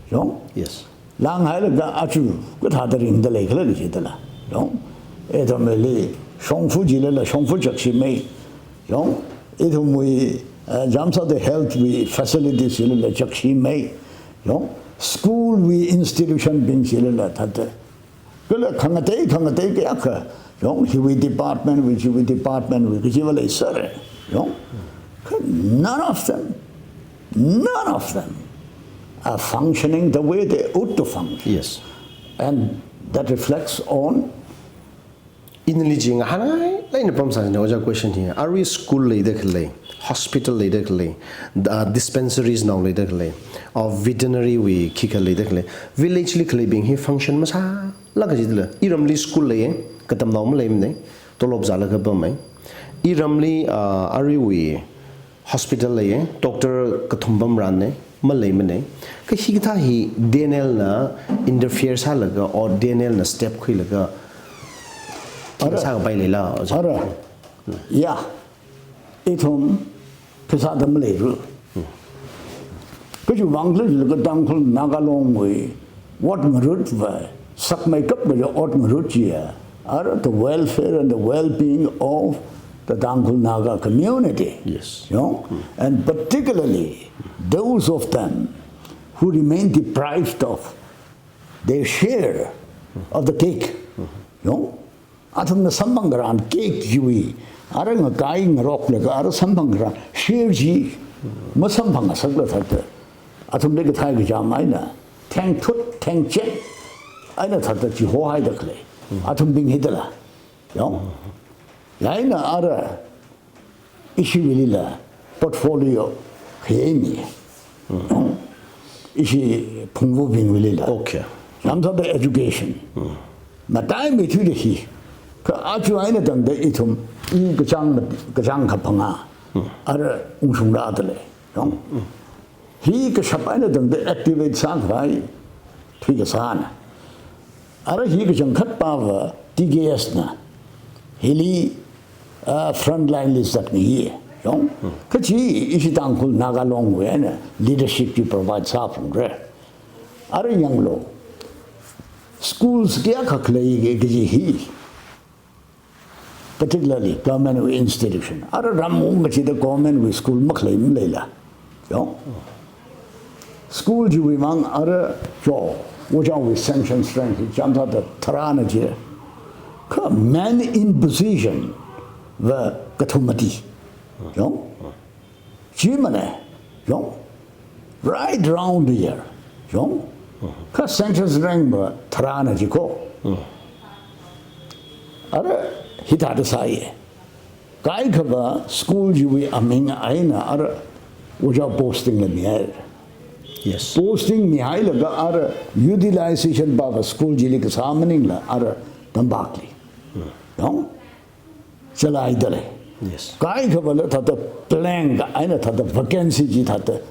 Yong? Yes. Langhailaga aja kathāda ringda leikhala jidala. Yong? Ithumli shongfa jilala shongfa chakshimei. Yong? Ithumwui, eh, yamsāda health wui facilities jilala chakshimei. Yong? School wui institution bing jilala thāda. Kala khangatei, khangatei kayākha. Yong, hiwui department wui, chiwui department wui, kachiva leisāra. Yong, kha none of them, none of them are functioning the way they ought to function. Yes. And that reflects on. Inili jing hanai, laina pamsā jina oja question hi. Arui school leida khalei, hospital leida khalei, uh, dispensaries nao leida khalei, or veterinary wui khikha leida khalei, village li khaleibing hi function masā laka jidala, iramli school leiya, katamnao maleimanei, tolop zālaga pamei. Iramli, ah, aruiwui hospital leiya, doctor kathum pamranei, maleimanei. Kha hikathā hi D N L na interfere sālaga, or D N L na step khuilaga, ara, sākapai leila, oja? Ara. Ya. Ithum pheisāda maleira. Kajiwui vang khala jilaga Tangkhul Naga Long wui ot ngarut va, sakmeikap kaja ot ngarut chiya, ara the welfare and the well-being of the Tangkhul Naga community. Yes. You know? And particularly those of them who remain deprived of their share of the cake. You know? Athumna samphang tharan cake chiwui, ara ngakai ngaroklaga ara samphang tharan share chi masamphangngasakla thāda, athumli kathei kacham eina, thengthut thengchek eina thāda chihohaida khalei athumbing hi dala. Yong? Chieina ara ishiwuilila portfolio khayei mi. Ishi phungvabingwuilila. Okay. Yāmsāda education. Mataimeithuida hi. Kha aja eina tangda ithum i kachāng mat-, kachāng kaphangā ara ungshungrāda lei. Yong? Hi kashap eina tangda activate sākhavai thuikasāna. Ara hi kachangkhat pava T K S na hili, ah, frontline li zatmiya. Yong? Kachi ishi Tangkhul Naga Long wui eina leadership chi provide sāphungra. Ara yanglu. Schools kayākha khalei kaji hi. Particularly government institution. Ara ramung kachida government wui school makhalei maleila. Yong? School chiwui vang ara cho, ojāwui sanction strength hi chāmsāda tharāna chi. Kha man in position va kathum mati. Yong? Chimana, yong, right round the year, yong, kha sanction strength va tharāna chi ko. Ara hithāda sāya. Kaikhava school chiwui aming eina ara ojā posting la mihai. Yes. Posting mihailaga ara utilization pava school chili kasā maningla ara tampakli. Yong? Chalaida lei. Yes. Kaikhavala thāda blank eina thāda vacancy chi thāda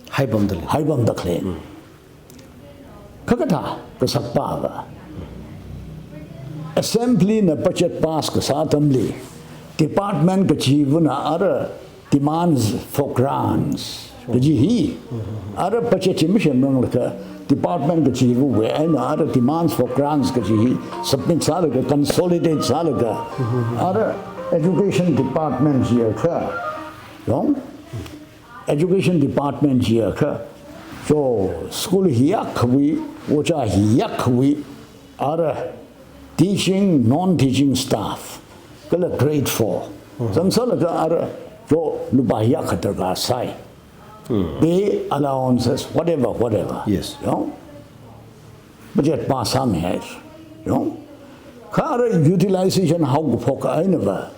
haipamda lei. Haipamda khalei. Kha kathā, kasak pava. Assembly na budget pass kasā atamli, department kachivana ara demands for grants kaji hi. Ara budget chi masemranglakha department kachivawui eina ara demands for grants kaji hi submit sālaga, consolidate sālaga, ara education department chiakha, yong? Education department chiakha, so school hiyākhawui, ojā hiyākhawui, ara teaching, non-teaching staff, kala grade four. Zangsālaga ara cho lupā hiyākha darkar sāi. Pay, allowances, whatever, whatever. Yes. Yong? Budget pass sāmihai. Yong? Kha ara utilization haokaphok einava,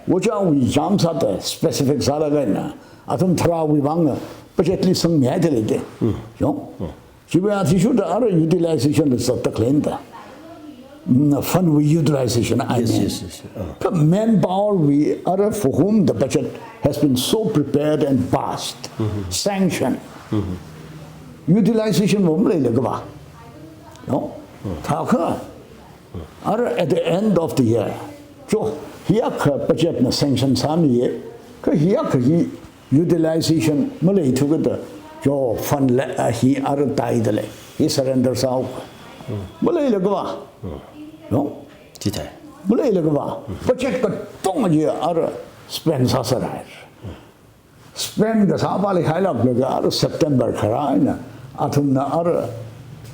ojāwui chāmsāda specific sālaga eina, athum tharāwui vang budget li sangmihaida leida. Yong? Chiwui athishurda ara utilization la zatda khaleina da. Mm, fund wui utilization, I mean. Yes, yes, yes. Kha manpower wui ara for whom the budget has been so prepared and passed, sanctioned. Utilization va maleilakha va. No? Thākha, ara at the end of the year, cho, hiyākha budget na sanction sāmiya, kha hiyākha hi utilization maleithu kajida, cho fund la, ah, hi ara taida lei, hi surrender sāhaowa. Maleilakha va. No? Chithāi. Maleilakha va. Budget katonga chi ara spend sāsārai. Spend kasā pali hailaklaga ara September kharā eina, athumna ara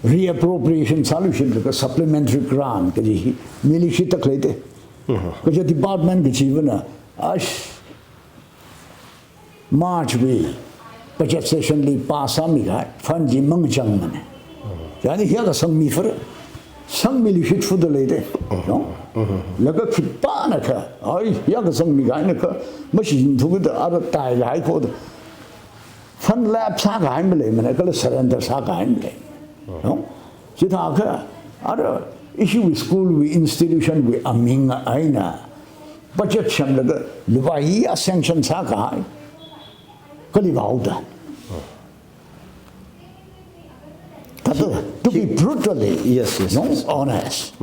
reappropriation sāluishitlaga supplementary grant kaji hi miluishitda khaleida. Kaja department kachivana, ash, March wui budget session li pass sāmikahai fund chi mangachangmana. Chieina hiyākha sangmiphara, sangmiluishitfada leida. No? Laga khipānakha, ai, hiyākha sangmikahainakha, mashichin thukida ara taikahai koda. Fund lapse sākahai maleimana, kala surrender sākahai maleimana. No? Chithākha, ara ishiwui school wui institution wui aming eina budget semlaga lupā hiyā sanction sākahai, kali vāhaoda. Thāda, to be brutally, yes, yes, no, yes, honest.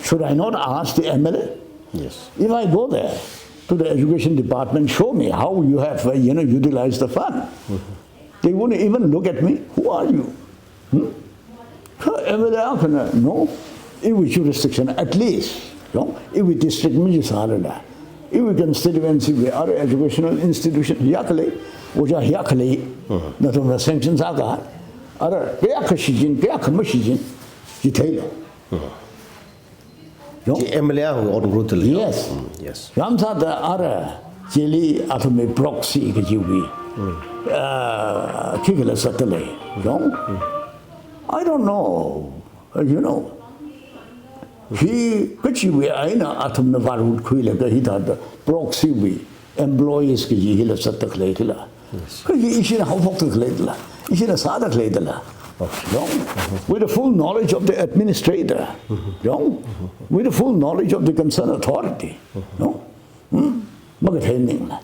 Should I not ask the M L A? Yes. If I go there to the education department, show me how you have, uh, you know, utilized the fund. They won't even look at me. Who are you? Hmm? Kha M L A akhana, no, iwui jurisdiction, at least, no, iwui district mi ji sālala, iwui constituency wui ara educational institution hiyākha lei, ojā hiyākha lei, nathumna sanction sākahai, ara kayākha shichin, kayākha mashichin, chitheilo. Yong? Chi M L A wui on route la. Yes. Mm, yes. Yāmsāda ara chili athumwui proxy kajiwui, ah, khikhala zatdalei. Yong? I don't know. Uh, you know, hi kachiwui eina athumna vārut khuilaga hithāda proxy wui employees kaji hila zatdakhalei khala. Yes. Kha hi ishina haophokdakhalei dala, ishina sādakhalei dala. Okay. Yong? With the full knowledge of the administrator. Yong? With the full knowledge of the concerned authority. Yong? Hmm? Makathei maningla.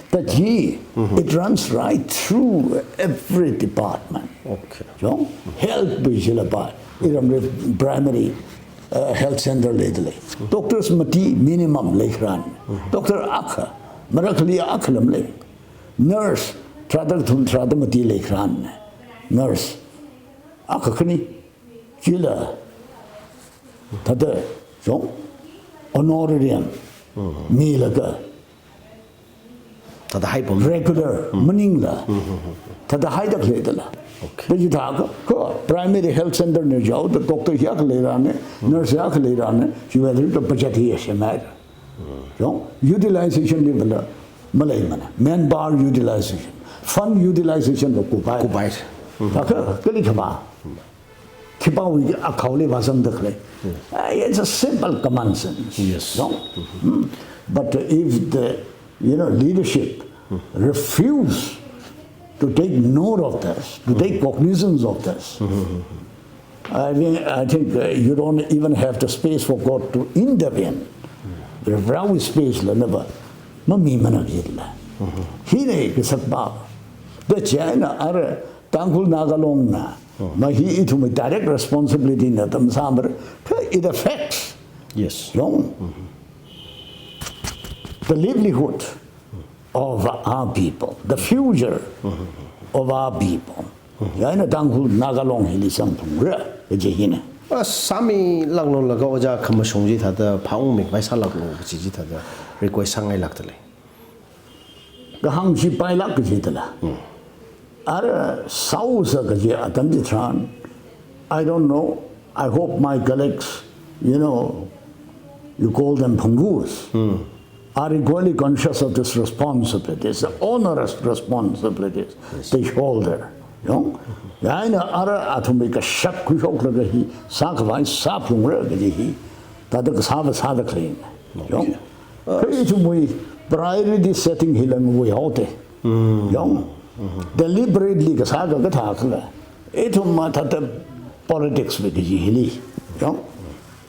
That hi, it runs right through every department. Okay. Yong? Health wui jila bai. Iramli primary, uh, health center leidalei. Doctors mati minimum leikharan. Doctor akha, marakhali akha lam lei. Nurse, tharāda kathum tharāda mati leikharan. Nurse akha khani, chila thāda, yong, honorarium milaga, thāda haipam, regular maningla, thāda haidakhalei dala. Okay. Kha chithākha, kha primary health center na jaoda doctor hiyākha leirane, nurse hiyākha leirane, chiwui eina budget hi semhaira. Yong, utilization li vala maleimana. Manpower utilization, fund utilization la kupai. Kupai. Thākha kali khipā, khipāwui akhaoli vāzangdakhalei. Ah, it's a simple common sense. Yes. Yong? Hmm. But if the, you know, leadership refuse to take note of this, to take cognizance of this, I mean, I think, uh, you don't even have the space for God to intervene. Varewui space la nava mamimana jila. Hina kasakpa. Da chieina ara Tangkhul Naga Long na, ma hi ithumwui direct responsibility na tam sambar, kha it affects, yes, yong, the livelihood of our people, the future of our people. Chieina Tangkhul Naga Long hili zangphungra kaji hina. Ah, sāmilāklu laga ojā khamashung chi thāda phāungmi khavai sālāklu kaji chi thāda request sāngailākdalei. Kahāng chi pailāk kaji dala. Ara sāusa kaji atam chitharan, I don't know. I hope my colleagues, you know, you call them phungus, are equally conscious of this responsibility. It's the onerous responsibility. Yes. They shoulder. Yong? Chieina ara athumwui kashap khuishoklaga hi sākhavai sāphungra kaji hi, thāda kasāva sādakhalei. Yong? Kha ithumwui priority setting hila ngavei haoda. Yong? Deliberately kasā kathā khala, ithum mathāda politics wui kaji hili. Yong?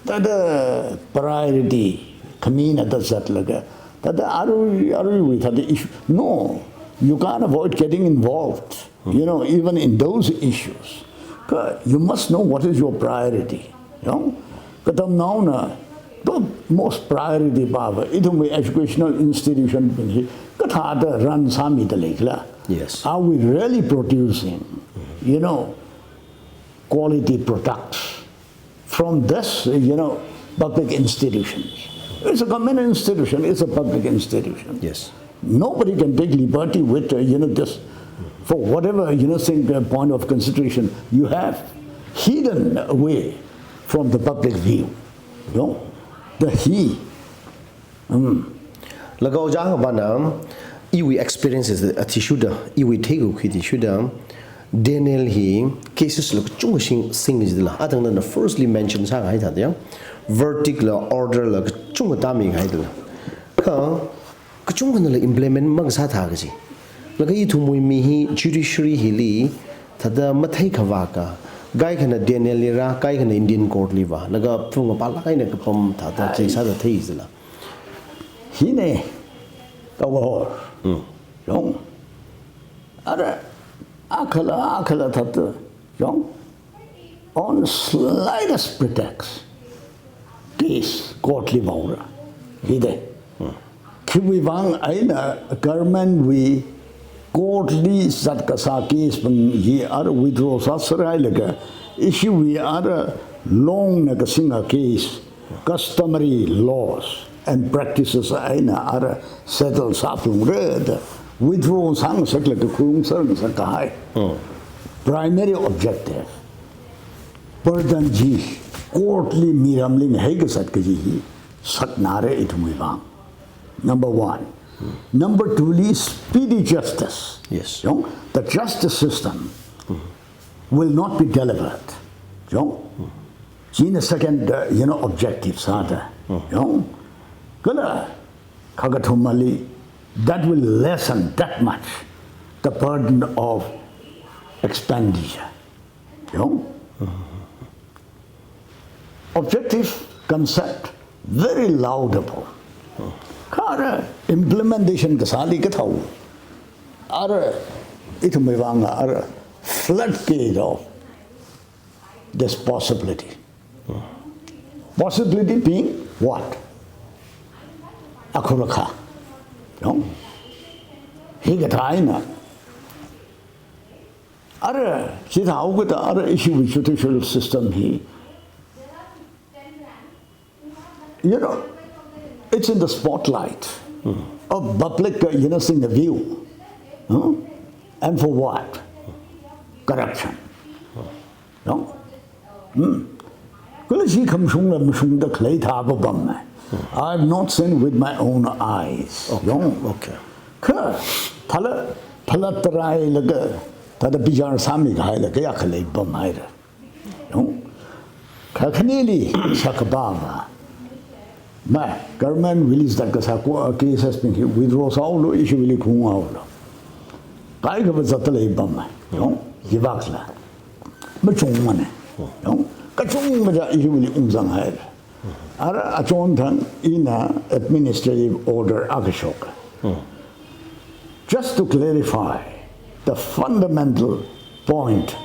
Thāda priority khamina da zatlaga, thāda arui, aruiwui thāda issue. No, you can't avoid getting involved, you know, even in those issues. Kha you must know what is your priority. Yong? Katamnaona, the most priority pava, ithumwui educational institution bing hi kathāda run sāmidalei khala? Yes. Are we really producing, you know, quality products from this, you know, public institutions? It's a government institution, it's a public institution. Yes. Nobody can take liberty with, uh, you know, this, for whatever, you know, think, uh, point of consideration you have hidden away from the public view. You know, the he. Mm. Laga ojā hapana, iwui experiences athishurda, iwui theikakhui athishurda, Daniel hi cases la kachungkha sing, singli jidala. Atang nana firstly mention sākahai thāda, verdict la order la kachungkha tāmikahai dala. Kha kachungkhana la implement makasā thā kaji. Laga ithumwui mi hi judiciary hili thāda mathei khavā ka, kaikhana Daniel li rā, kaikhana Indian court li vā, laga phungapalak eina kapam thāda case sāda thei jila. Hina, kawahor. Mm. Yong. Ara, akhala, akhala thāda, yong, on slightest pretext, case court li vāura. Hithāda. Khiwui vang eina government wui court li zatkasā case bing hi ara withdraw sāserhailaga, ishiwui ara longna kasinga case, customary laws and practices eina ara settle sāphalungra da withdraw sāngasaklaga khuingasak kahai. Primary objective, burden chi court li miramli mihai kazat kaji hi saknara ithumwui vang. Number one. Number two li speedy justice. Yes. Yong, the justice system will not be delivered. Yong. China second, uh, you know, objective sāda. Yong. Kala, khakathumali, that will lessen that much the burden of expenditure. Yong. Objective, concept, very laudable. Kha ara implementation kasāli kathao, ara ithumwui vang ara floodgate of this possibility. Possibility being what? Akhurakha. Yong. Hikathā eina ara, chithāhaokida ara ishiwui judicial system hi, you know, it's in the spotlight of public, uh, you know, seeing the view. Huh? And for what? Corruption. No? Hmm. Kala chi khamashungla mashungda khalei thāpapam. I have not seen with my own eyes. Okay. Yong. Okay. Kha, phala, phala tarailaga, thāda bichar sāmikahailaga ya khalei pamhaira. Yong. Kha khanili sākapava. Mai, government release zatkasā ko, uh, cases bing hi withdraw sāhaolu, ishiwuili khuingahaolu. Kaikhava zatda leipam. Yong, chivakla. Machungmana. Yong, kachungkha chi ishiwuili ungzanghaira. Ara achonthang ina administrative order akha shoka. Just to clarify the fundamental point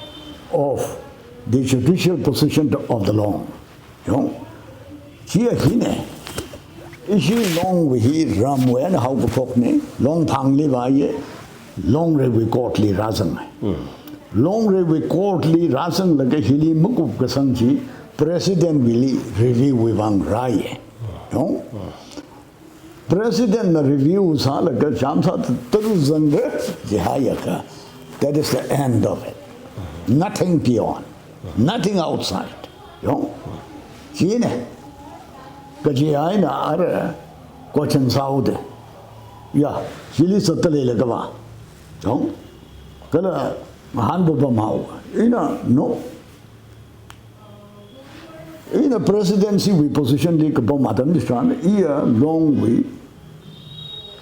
of the judicial position of the Long. Yong, chi ahina. Ishi Longwui hi ramwui eina haokaphokna, Long phangli vāya, Longreiwui court li rāzanga. Longreiwui court li rāzanglaga hili makupkasang chi President wuili review wui vang rāya. Yong? President na review sālaga chānjam sāda tara zangra jihaiakha, that is the end of it. Nothing beyond. Nothing outside. Yong? China. Kaji eina ara question sāhaoda. Ya, chili zatda leilakha va. Yong? Kala ngahānpapam haowa. Ina, no. Ina presidency wui position li kapam atam chitharan, iya Longwui,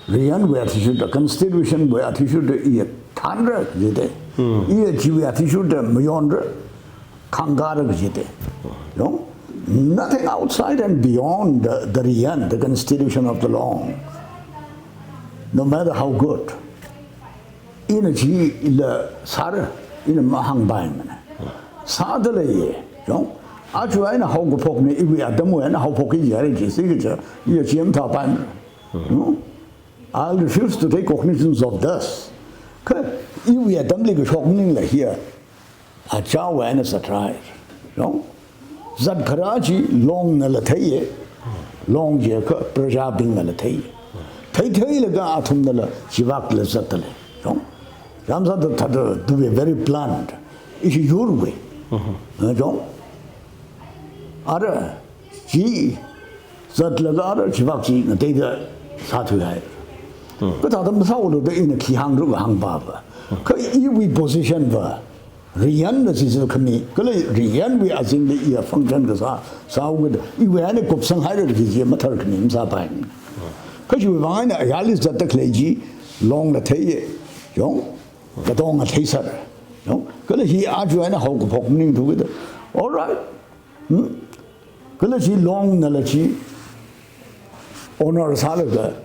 riyanwui athishurda, constitution wui athishurda iya thānra jida. Iya chiwui athishurda mayonra, khangkāra jida. Yong, nothing outside and beyond the, the riyan, the constitution of the Long. No matter how good. Ina chila sāra, ina mahāngpaimana. Sāda leiya, yong. Aja eina haokaphokna, iwui atamwui eina haophokki jihaira chi, sikaja, iya chi mathāpaimana. No? I'll refuse to take cognizance of this. Kha, iwui atamli kashok maningla hiya. Ajawui eina zatrāi. Yong. Zatkharā chi Longnala theiya. Long jiakha prajabingnala theiya. Theitheilaga athumnala chivakla zatdalei. Yong. Chānjam sāda thāda, to be very blunt, ishi yurwui. Uh, yong. Ara chi zatlaga ara chivak chi ngateida sāthuihai. Kathāda masāhaolu da ina khi hāngra kahāngpava. Kha iwui position va, riyanna chi chi khami, kala riyanwui azingli iya function kasā, sāhaokida, iwui eina kupsanghaira kaji chi mathar khami masāpai. Kha chiwui vang eina ayarli zatda khalei chi, Longla theiya, yong, katonga theisāra, yong, kala hi aja eina haokaphok maningthukida. All right. Hmm? Kala chi Longnala chi honor sālaga,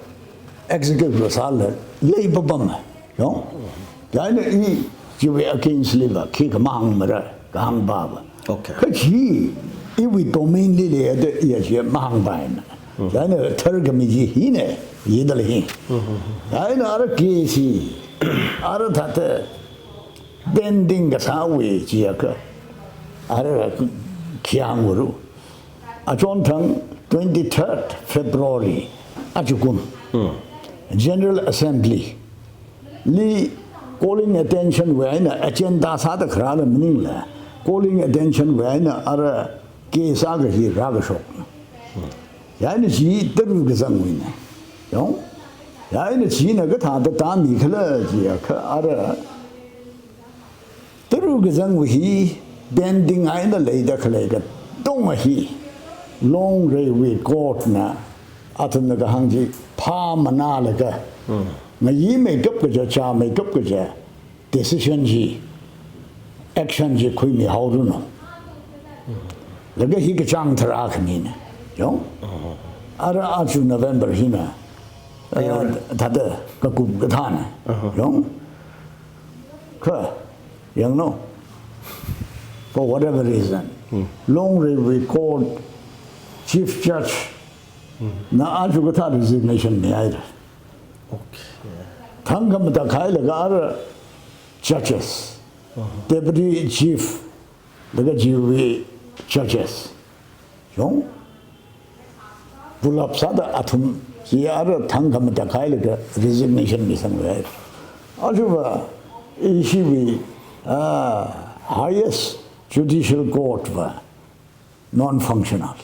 executive sāla leipapam, yong. Chieina i chiwui against liva khikha mahāngmara kahāngpava. Okay. Kha chi iwui domain li leiya da iya chi mahāngpaimana. Chieina tharkhami chi hina, yidala hi. Chieina ara case hi, ara thāda pending kasāwui chiakha, ara khayang uru. Achonthang twenty-third February, ajakum, General Assembly li calling attention wui eina agenda sāda kharāla maningla, calling attention wui eina ara case akha hi rākashok. Chieina chi tara kazangwuina. Yong? Chieina china kathāda tāmikhala chiakha ara tara kazangwui hi pending eina leida khalei katonga hi Longreiwui court na athumna kahāng chi phāmanālaga, ngayimeikap kaja, chāmeikap kaja decision chi, action chi khuimihaoranu. Laga hi kachāng tharā khanina. Yong? Ara aja November hina, uh, thāda kakup kathāna. Yong? Kha, yanglu. For whatever reason, Longreiwui court chief judge na aja kathā resignation mihaira. Okay. Thangkhamatakhailaga ara judges, deputy chief, laga chiwui judges, yong, pulap sāda athum chi ara thangkhamatakhailaga resignation misanglu. Aja va ishiwui, ah, highest judicial court va non-functional.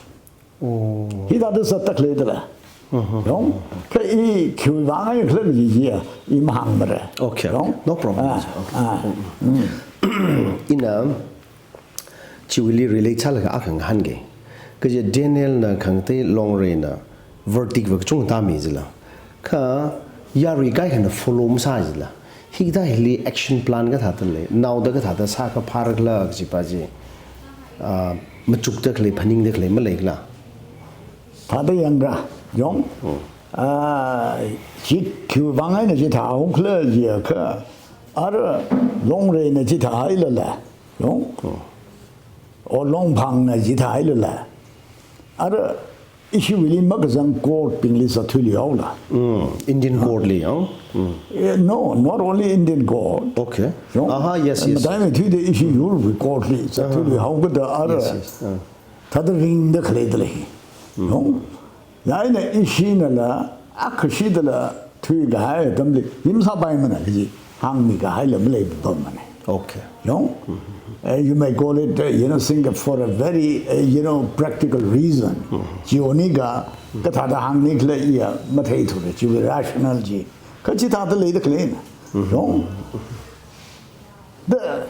Oh. Hithāda zatda khaleidala. Yong, kha i khiwui vang eina khala kaji chiya, i mahāngmara. Okay, okay. Yong? No problem. Ah, okay. Ina chiwuili relate sālaga akha ngahānga. Kaje Daniel na khangatei Longreina verdict va kachungkha tāmi jila. Kha yarui kaikhana follow masā jila. Hikathā hili action plan kathāda lei, naoda kathāda sākapharkhala kajipa chi, ah, machukda khalei, phaningda khalei maleikhala? Thāda yangra, yong. Ah, chi khiwui vang eina chithāhao khala jiakha, ara Longreina chithāhailala, yong. O Longphangna chithāhailala, ara ishiwuili makazang court bingli zatthuiluihaola. Mm, Indian court li, yong? Mm. Eh, no, not only Indian court. Okay. Yong? Aha, yes, yes. Mataimeithuida ishi yurwui court li zatthuiluihao kada ara. Yes, yes. Ah. Thāda ringda khaleidala hi. Yong? Chieina ishinala, akhashidala thuikahai atamli, hi masāpaimana kaji hāngmikahaila maleipapamana. Okay. Yong? Eh, you may call it, uh, you know, think for a very, uh, you know, practical reason. Chi onika, kathāda hāngnikhala iya matheithura, chiwui rational chi. Kha chithāda leida khaleina. Yong? The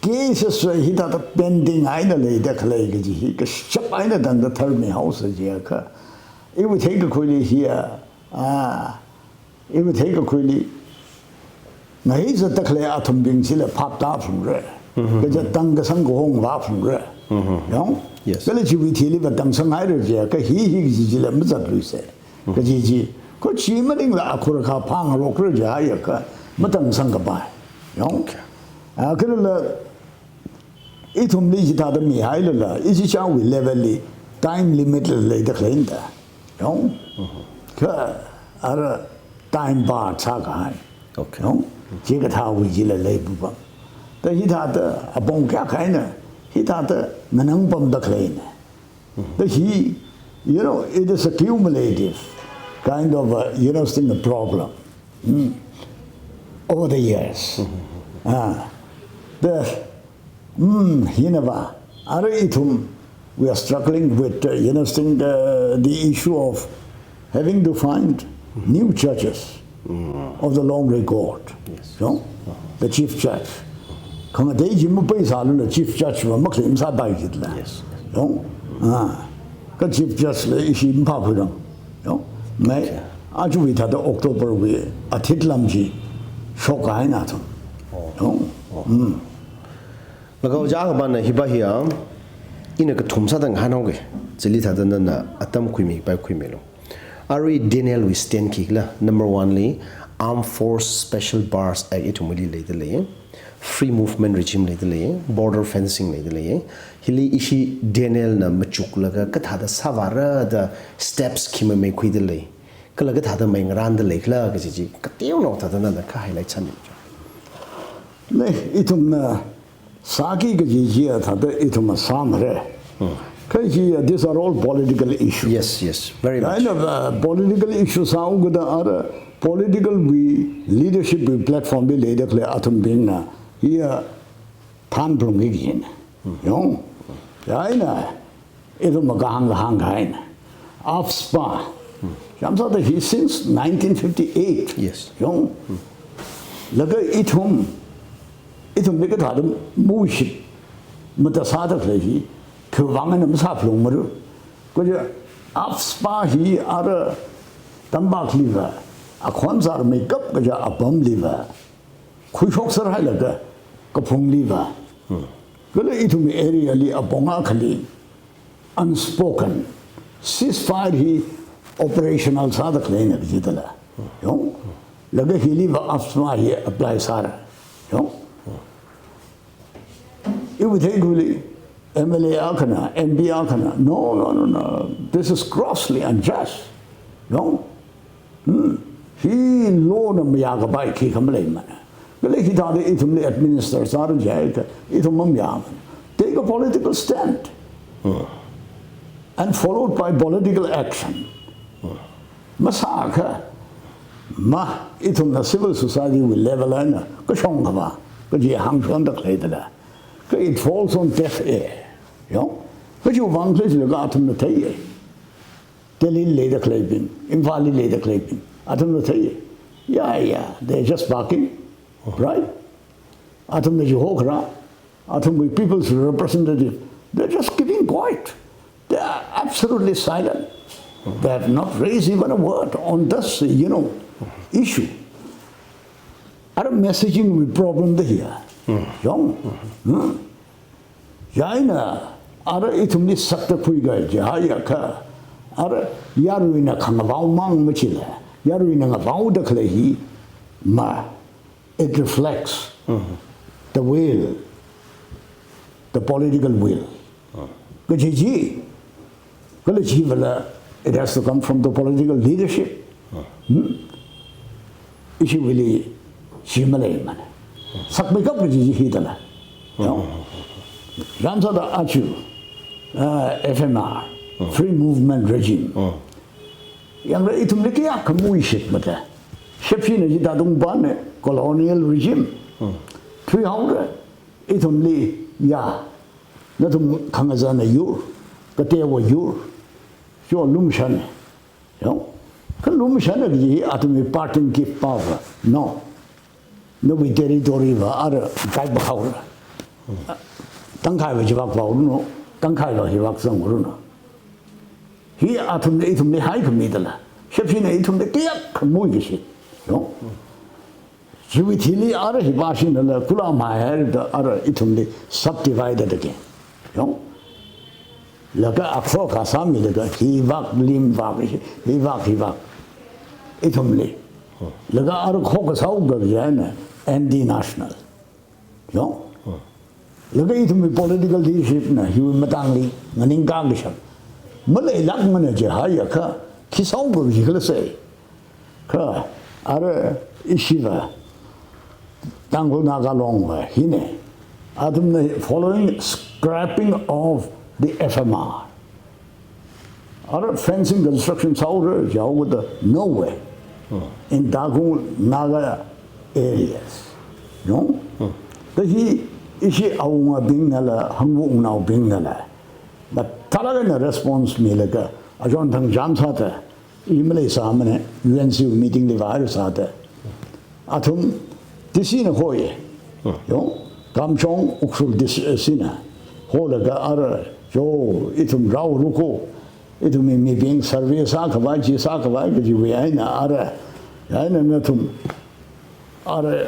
cases hithāda pending eina leida khalei kaji hi kashap eina tangda tharmihaosa jiakha, iwui theikakhuili hiya, ah, iwui theikakhuili ngahei zatda khalei athumbing chila phap tāphalungra. Kaja tangkasang kahong vāphalungra. Yong? Yes. Kala chiwui thili va tangsanghaira jiakha hi hi kaji chila mazatluisa. Kaji chi, kha chi maningla akhur akha phāngarokra jiakha matangsangkapai. Yong? Okay. Ah, kala ithumli chithāda mihailala, ichichāwui level li time limit la leida khaleina da. Yong? Kha ara time bar sākahai. Okay. Yong? Chikathāwui chila leipapam. Da hithāda apong kayākha eina, hithāda nganangpamda khaleina. Da hi, you know, it is a cumulative kind of a, you know, thing, a problem. Mm. Over the years. Ah, the, mm, hinava, ara ithum, we are struggling with, uh, you know, thing, the, the issue of having to find new judges of the Longre court. Yes. So, the chief judge. Khangatei chi mapaisālula chief judge va makhalemsāpai jitla. Yes. So, ah, ka chief judge la ishi maphākhuirang. So, mai, okay, aja wui thāda October wui athit lam chi shokkahaina thum. Oh. So, oh, mm. Laga ojā akhamana hiva hiya, ina kathum sāda ngahānhaoga. Chili thāda nana atam khuimipai khuimilu. Arui Daniel wui stand khikhala, number one li, Armed Force Special Powers Act ithumwuili leida lei. Free movement regime leidalei, border fencing leidalei. Hili ishi D N L na machuklaga kathāda sāvāra da steps khi mamei khuidalei. Kala kathāda mei ngarāndalei khala kaji chi kateonao thāda nana kha highlight sāmi. Nei, ithumna sāki kaji chi thāda ithumna sāmara. Kha chi, uh, these are all political issues. Yes, yes, very much. Kaina, uh, political issues sāhaokida ara political wui leadership wui platform li leida khalei athumbingna, hiya thanplungki kajina. Yong. Kaina, ithumna kahāng kahāng kahaina. AFSPA. Yamsāda hi since nineteen fifty-eight. Yes. Yong. Laga ithum, ithumli kathāda muishit mathāsāda khalei hi, khiwuivang eina masāphalungmara. Kaja AFSPA hi ara tampakliva, akhon zārmeikap kaja apamliva khuishokser hailaga kaphungliva. Kala ithum area li apong akhali unspoken ceasefire hi operational sāda khaleina kajidala. Yong. Laga hiliva AFSPA hi apply sāra. Yong. Iwui theikhuili M L A akhana, M P akhana, "No, no, no, no. This is grossly unjust." Yong. Hmm. Hi law na mayākapai khikha maleimana. Kala hithāda ithumli administer sāra jiakha, ithum mamayāmana. Take a political stand. And followed by political action. Masākha, ma, ithumna civil society wui level eina kashong khavā kaji hāngshonda khaleidala, kha it falls on deaf ear. Yong? Kachiwuivang khalei jilaga athumna theiya. Delhi li leida khaleibing, Imphal li leida khaleibing, athumna theiya. Yeah, yeah, they're just barking, right? Athumna chihokhara, athumwui people's representative, they're just keeping quiet. They are absolutely silent. They have not raised even a word on this, you know, issue. Ara messaging wui problem da hiya. Yong. Hmm. Chieina, ara ithumli sakta khuikahai chi haiakha, ara yaruina khangavao mang machila, yaruina ngavaoda khalei hi ma, it reflects the will, the political will. Kaji chi, kala chivala, it has to come from the political leadership. Hmm? Ishiwuili chi maleimana. Sakmeikap kaji chi hithāla. Yong? Yamsāda aja, uh, F M R, Free Movement Regime. Yangra ithumli kayākha muishitmada. Shepshina chithāda ungpamna colonial regime. Thuihaora, ithumli ya, nathum khangazana yur, kateowa yur, cho lumashan. Yong? Kha lumashan kaji athumwui parting gift pava. No. Nawui territory va ara kaipahaora. Tangkhaiva chivak vaoranu, tangkhaiva hivak zangranu. Hi athumna ithumli haikhamidala. Shepshina ithumli kayākha muikashi. Yong? Chiwui thili ara hipāshinala kula maihairada ara ithumli subdivide again. Yong? Laga akhokha sāmilaga hivak limvak, hivak, hivak. Ithumli. Laga ara khokha sāhaoga chieina anti-national. Yong? Laga ithumwui political leadership na hiwui matangli nganingkakashap maleilākmana chi haiakha, khi sāhaoga chi khala sai. Kha, ara ishiva, Tangkhul Naga Long va, hina, athumna following scrapping of the F M R. Ara fencing construction sāhaora jihaoda, no way. In Tangkhul Naga areas. Yong? Da hi ishi awungabingnala, hangwungnaobingnala, mathālāk eina response milaga, achonthang chām sāda, i maleisāmana, U N C meeting li vāhairasāda. Athum, D C na hoi. Yong, Kamjong Ukhrul D C na. Holaga ara, cho, ithum rāhaora ko. Ithumwui mibing survey sākhavai, chi sākhavai, kajiwui eina ara. Eina nathum, ara,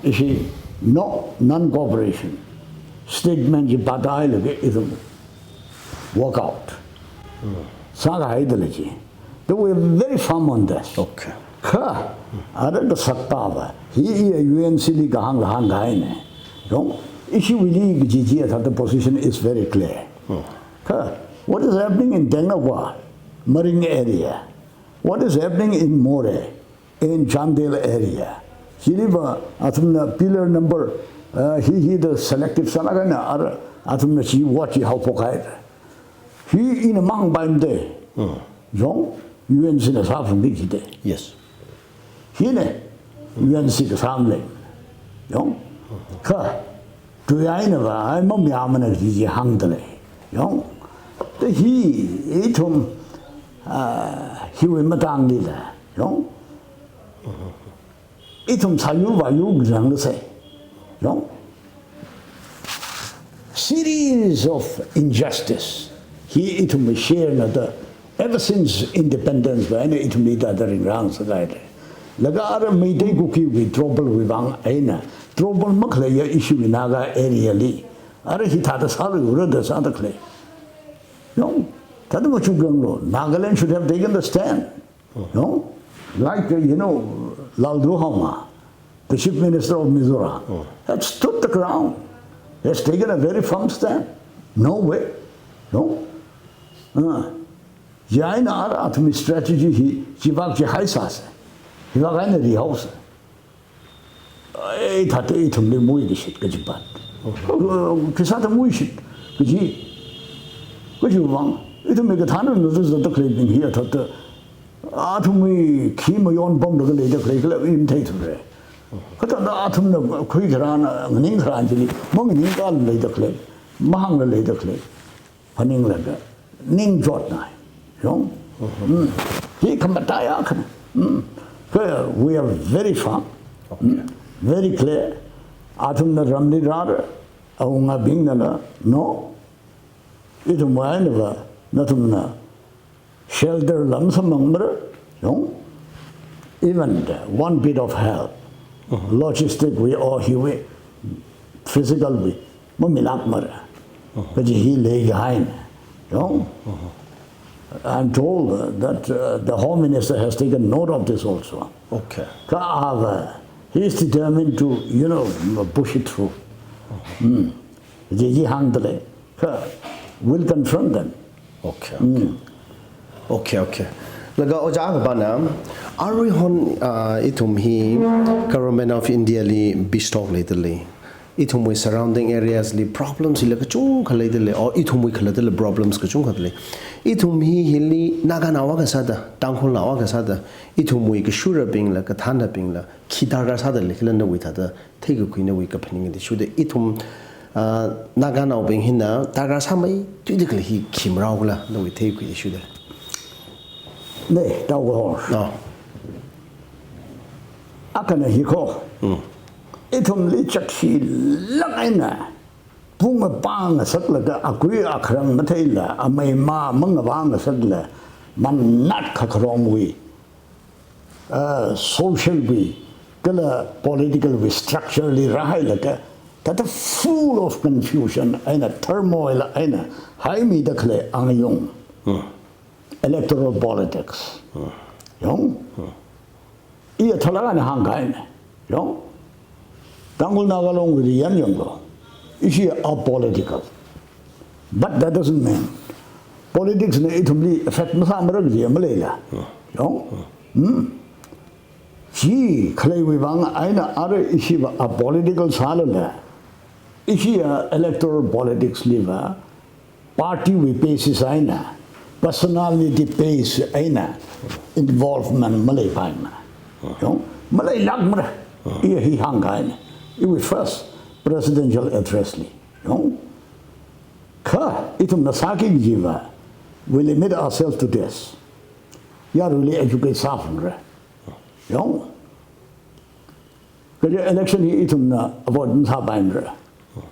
ishi, no, non-cooperation statement chi pāda hailaga ithum walk out sākahaidalei chi. They were very firm on this. Okay. Kha, ara kasakta va, hi iya U N C li kahāng kahāng kahaina. Yong, ishiwuili kaji chi athāda position is very clear. Kha, what is happening in Tengnoupal, Maring area? What is happening in Moreh, in Chandel area? Chiliva athumna pillar number, uh, hi hi da selective sālaga eina ara athumna chi vāchihaophok haira. Hi ina mahāngpaimade. Yong, U N C na sāphungki jide. Yes. Hina U N C kasā malei. Yong. Kha, tui einava, ai mamayāmana kaji chi hāngdalei. Yong. Te hi, ithum, ah, hiwui matanglila. Yong. Ithum sāyur vāyur kazang lasai. Yong. Series of injustice. Hi ithum share na da ever since independence va eina ithumli da da ringrang sākahaide. Laga ara Meitei Kuki wui trouble wui vang eina trouble makhaleiya ishiwui Naga area li. Ara hithāda sāluira da sāda khalei. Yong, thāda machukanglu. Nagaland should have taken the stand. No? Like, uh, you know, Lalduhoma, the chief minister of Mizoram, had stood the ground, has taken a very firm stand. No way. No? Uh, chi eina ara athumwui strategy hi, chivak chi haisāsa. Hivak eina rihaosa. Ai, thāda ithumli muikashit kaji pan. Khisāda muishit kaji. Kajiwui vang, ithumwui kathānna nuzuzada khaleibing hi athāda athumwui khi mayon pamlaga leida khalei kala i matheithura. Kathāda athumna khuikharān, nganingkharān chili manganingkala leida khalei, mahāngla leida khalei. Phaninglaga, ningchotna. Yong? Mm. Hi khamataiya khana. Mm. Kha we are very firm. Mm. Very clear. Athumna ramli rāra, awungabingnala, no. Ithumwui einava, nathumna shelter lam samphangmara, yong. Even the one bit of help, logistic wui or hiwui, physical wui, mamilākmara. Kaji hi leikahaina, yong. I'm told that, uh, the Home Minister has taken note of this also. Okay. Kha ava, he is determined to, you know, push it through. Mm. Kaji chi hāngdalei. Kha, we'll confront them. Okay, okay. Mm. Okay, okay. Laga ojā akha pana, aruihon, ah, ithum hi Government of India li peace talk leidalei. Ithumwui surrounding areas li problems hila kachungkha leidalei. Or ithumwui khalattala problems kachungkha dalei. Ithum hi hili Naganao akha sāda, Tangkhulnao akha sāda, ithumwui kashurabingla, kathānnabingla, khi darkar sāda leikhala nawui thāda theikakhui nawui kaphaning da shuda ithum, ah, Naganaobing hina darkar sāmeithuida khalei hi khi marao khala nawui theikakhui da shuda. Ne, tao ko. No. Akhana hi ko. Mm. Ithumli chakshilāk eina, pung apāng ngasaklaga, akui akharang matheila, amei ma mangavā ngasakla, manat kakharongwui, uh, social wui, kala political wui structure li rāhailaga, thāda full of confusion eina turmoil eina haimida khalei angayung. Hmm. Electoral politics. Hmm. Yong? Hmm. I athālāk eina hāngkahaina. Yong? Tangkhul Naga Long wui yan yanglo. Ishi apolitical. But that doesn't mean politics na ithumli effect masāmara kaji maleila. Yong? Hmm. Chi khaleiwui vang eina ara ishiva apolitical sālala, ishi a electoral politics liva party wui basis eina, personality base eina involvement maleipaimana. Yong, maleilākmara. I hi hāngkahaina. Iwui first presidential address li. Yong. Kha, ithumna sāki kajiva, we limit ourselves to this. Yaruili educate sāphalungra. Yong. Kaja election hi ithumna avoid masāpaimara.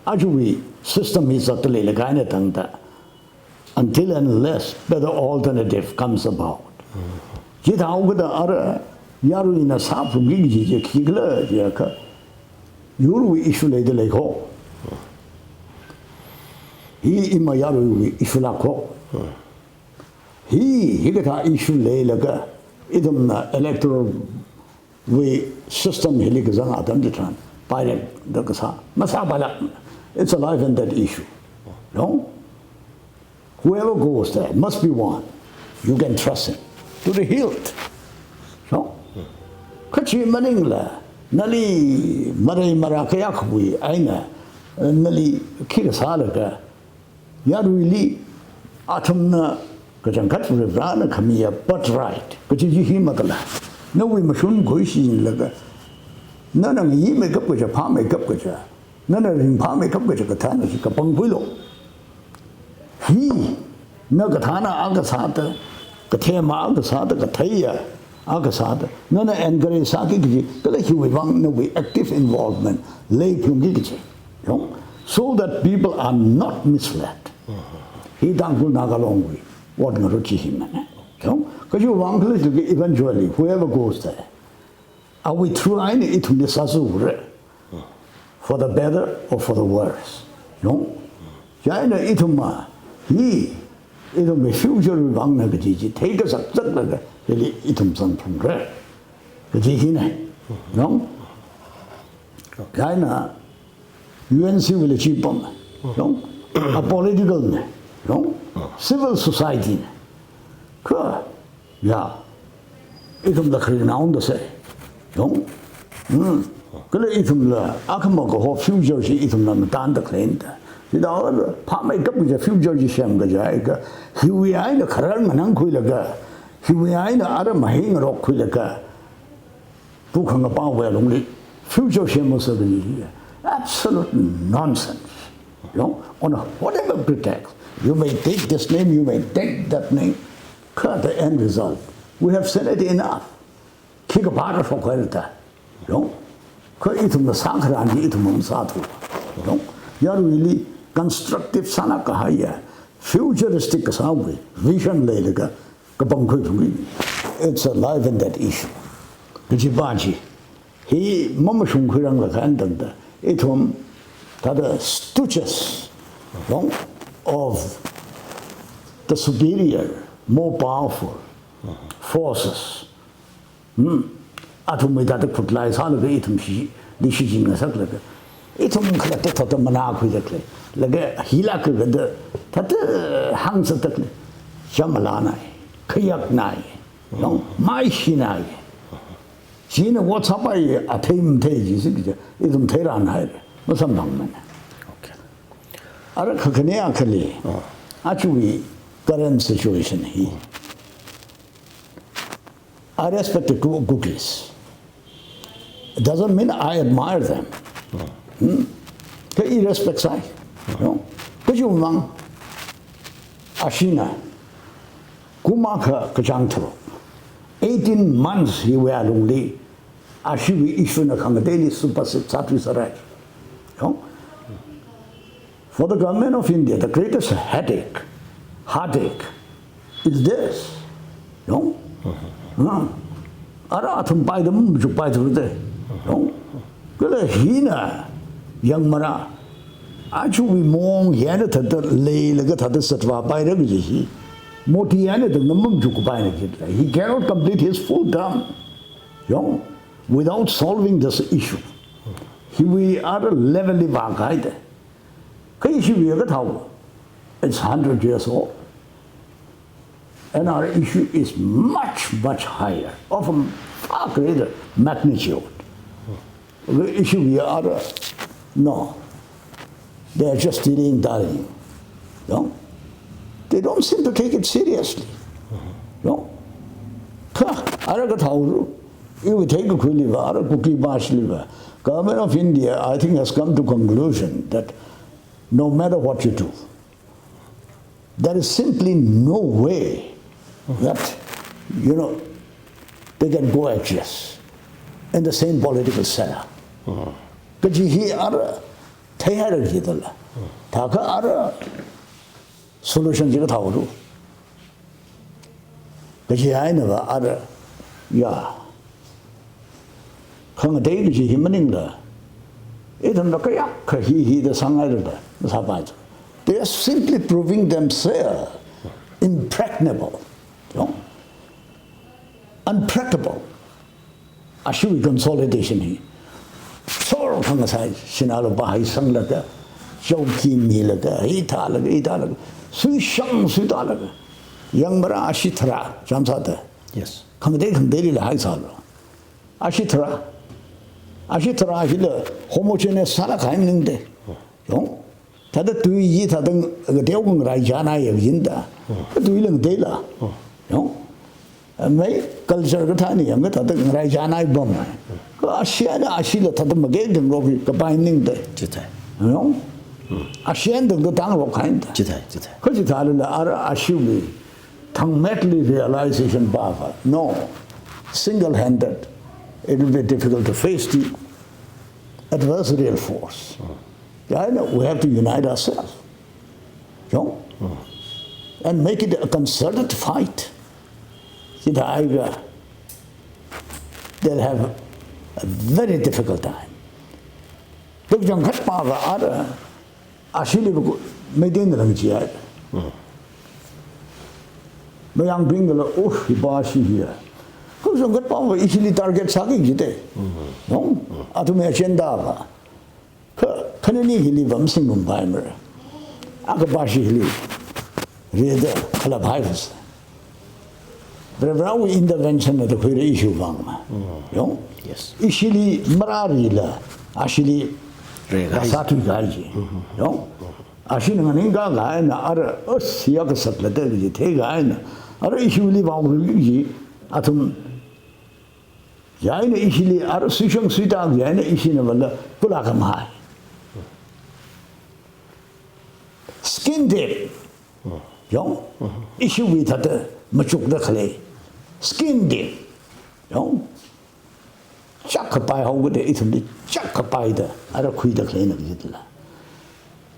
Ajawui system hi zatda leilakha eina tangda, until and unless better alternative comes about. Chithāhaokida ara yaruina sāphungki kaji chi khikhala jiakha, yurwui issue leida lei ko. Hi ima yaruiwui issue lāk ko. Hi, hikathā issue leilaga, ithumna electoral wui system hili kazang atam chitharan, pailāk da kasā, masāpailāk. It's a life and death issue. Yong? Whoever goes there must be one you can trust him to the hilt. Yong? Kha chi maningla, nali marai mara kayākhawui eina, nali khi kasālaga, yaruili athumna kachangkhat Varivarana khamiya birthright kaji chi hi makala, nawui mashun khuishichinlaga, nana ngayimeikap kaja, phāmeikap kaja, nana ringphāmeikap kaja kathāna chi kapangkhuilu. Hi, na kathāna akha sāda, kathema akha sāda, katheiya akha sāda, nana encourage sāki kaji, kala hiwui vang nawui active involvement leiphalungki kaji. Yong? So that people are not misled. Hi Tangkhul Naga Long wui ot ngarut chi himana. Yong? Kajiwui vang khala jilaga eventually, whoever goes there, awui through eina ithumli sāzura, for the better or for the worse. Yong? Chieina ithumva, hi, ithumwui future wui vangna kaji chi theikasak saklaga, hili ithum zangphalungra kaji hina. Yong? Chieina U N C wuila chi pam. Yong? A political na. Yong? Civil society na. Kha, ya, ithumla kharing naonda sai. Yong? Hmm. Kala ithumla, akhama kaho future chi ithumla matānda khalei da. Chithāda, phāmeikap kaja future chi semkajai kha, hiwui eina kharar nganangkhuilaga, hiwui eina ara mahei ngarokkhuilaga, pukhangapāwui alungli future semsa kaji hi absolute nonsense. Yong, on a whatever pretext, you may take this name, you may take that name. Kha the end result, we have seen it enough. Khikha para shokhaira da. Yong, kha ithumna sākharan hi ithum masāthu. Yong, yaruili constructive sāna kahaiya, futuristic kasāwui vision leilaga kapangkhui phungin. It's a life and death issue. Kajipa chi, hi mamashungkhuiranglakha eina tangda, ithum thāda stooges, yong, of the superior, more powerful forces. Hmm. Athumwui thāda khutlai sālaga ithum shili shichin ngasaklaga, ithum khalatta thāda manākhuida khalei, laga hilākha da thāda hāngsāda khalei, chamalānai, khayaknai, yong, maishinai. China ot sāpai athei mathei chi si kaja, ithum theiranhaira, masamphangmana. Okay. Ara kakhane akhali, ah, ajawui current situation hi. I respect the Ku-, Kukis. It doesn't mean I admire them. Hmm? Kha i respect sāi. No? Kajiwui vang, ashina, kum akha kachāng tharuk, eighteen months hiwui alungli, ashiwui issue na khangateili supersede sāthuisarai. Yong? For the government of India, the greatest headache, heartache, is this. Yong? Ah. Ara athum paida machukpaithu da. Yong? Kala hina yangmara, ajawui mong yana thāda leilaga thāda satvāpaira kaji hi, Modi yana tangda mamachukpaina kajila. He cannot complete his full term. Yong? Without solving this issue. Hiwui ara level li vākahai da. Kha ishiwui kathāo, it's hundred years old. And our issue is much, much higher, of a far greater magnitude. Ishiwui ara, no. They are just dilly-dallying. No? They don't seem to take it seriously. No? Kha, ara kathāo, iwui theikakhuiliva, ara Kuki Bashliva, Government of India, I think, has come to conclusion that no matter what you do, there is simply no way that, you know, they can coexist in the same political setup. Kaji hi ara theihaira jidala. Thākha ara solution chi kathāoru. Kaji einava ara, ya. Khangatei kaji hi maningla, ithumna kayākha hi hida sāngairada, masāpai. They are simply proving themselves impregnable, you know, unbreakable. Ashiwui consolidation hi. So khangasai, sinā lupā hai sanglaga, chowki milaga, hithālaga, hithālaga, suishang suitālaga. Yangmara ashi tharā, chāmsāda. Yes. Khangatei khangateilila haisālu. Ashi tharā. Ashi tharā hila homogeneous sālāk kahai maningda. Yong. Thāda tui hi thāda ngateo ngaraichānai ya kajina da. Kha tuila ngateila. Yong. Mai culture kathāna yangakha thāda ngaraichānai pam. Kha ashi eina ashila thāda makei khangarok kapai maningda. Chithāi. Yong. Ashi eina tangda tangarok kahaina da. Chithāi, chithāi. Kha chithālala ara ashiwui thangmeili realization pava. No. Single-handed, it will be difficult to face the adversarial force. Chieina we have to unite ourselves. Yong? And make it a concerted fight. Chithāakha, they'll have a very difficult time. Kachangkhat pava ara, ashili bu Meiteina langchihai. Mayangbingla, uh, hipa ashi hiya. Kachangkhat pava ishili target sāki jite. Yong? Athumwui agenda va. Kha, khanini hili va masingrum paimara. Akapa ashi hili rida khalap haivas. Varivarāwui intervention na da khuira ishiwui vang ma. Yong? Yes. Ishili mararila, ashili rāsāthui kahai chi. Yong? Ashina nganingkahai eina, ara, us, ya kasak lada kaji theikahai eina, ara ishili vang ru ji, athum, chieina ishili, ara suishang suitā, chieina ishina vala, pula kamhai. Skin deep. Yong, ishiwui thāda machukda khalei. Skin deep. Yong, chak kapai haokada ithumli chak kapaida, ara khuida khaleina kajila.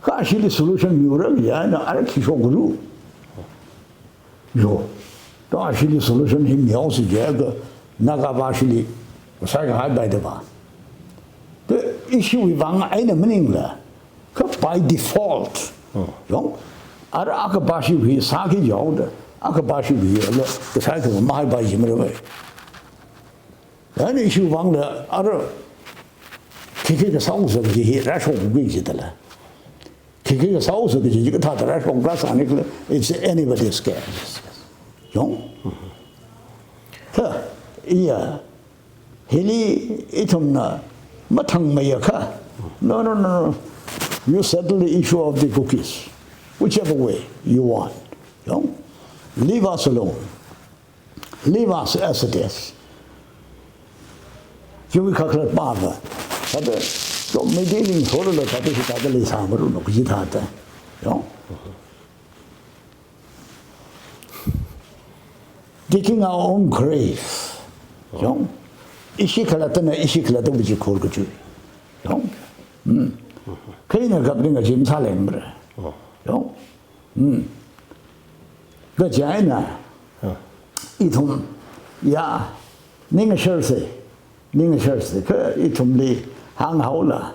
Kha ashili solution miura chieina ara khi shokra. Yo, to ashili solution hi mihaosi jiakha, Nagapa ashili, sai kahai bai da ba. Te ishiwui vang eina maningla, kha by default. Yong, ara akapa ashiwui sāki jihaoda, akapa ashiwui la, kasai kha mahaipai jimara bai. Chieina ishiwui vangla, ara, khikhi kasā sāki ji hi rāshokki jidala. Khikhi kasā sāki ji kathāda rāshok kasāni khala, it's anybody's guess. Yong? Kha, iya, hili ithumna mathangmeiakha. No, no, no, no. You settle the issue of the Kukis, whichever way you want. Yong? Leave us alone. Leave us as it is. Chiwui khakhalat pava. Thāda, so Meitei ningshorala thāda hithāda leisāmaranu kaji thāda. Yong? Digging our own grave. Yong? Ishi khalattana ishi khalattawui chi khor kachui. Yong? Hmm. Kha ina kaphaning kaji masālengmara. Yong? Hmm. Kha chieina, ithum, ya, ning asharse, ning asharse, kha ithumli hānghaola,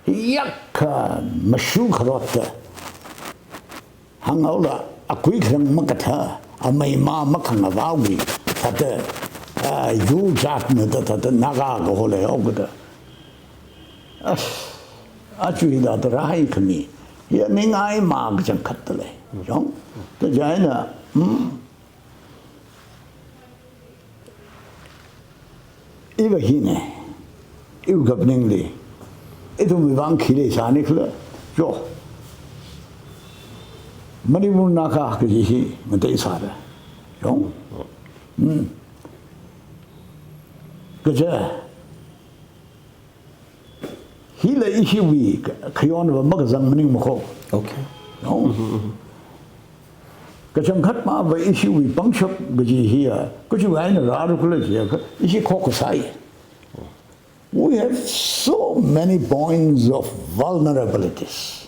yakha mashu kharot da, hānghaola, akui kharang makathā, amei ma makhangavāwui, thāda, a, yu jatna da, thāda, Naga kaho leihaokada. As, aja hithāda rāhaikhami, ya ningai ma kachangkhat da lei. Yong? Kha chieina, hmm. Iva hina, iwui kaphaningli, ithumwui vang khi leisāni khala, jo. Manipur Naga kaji hi ngateisāra. Yong? Hmm. Kaja, hila ishiwui khayonva makazang maningmako. Okay. No? Kachangkhat pava ishiwui pangshap kaji hiya, kachiwui eina rāra khala jiakha, ishi khokkha sai. We have so many points of vulnerabilities.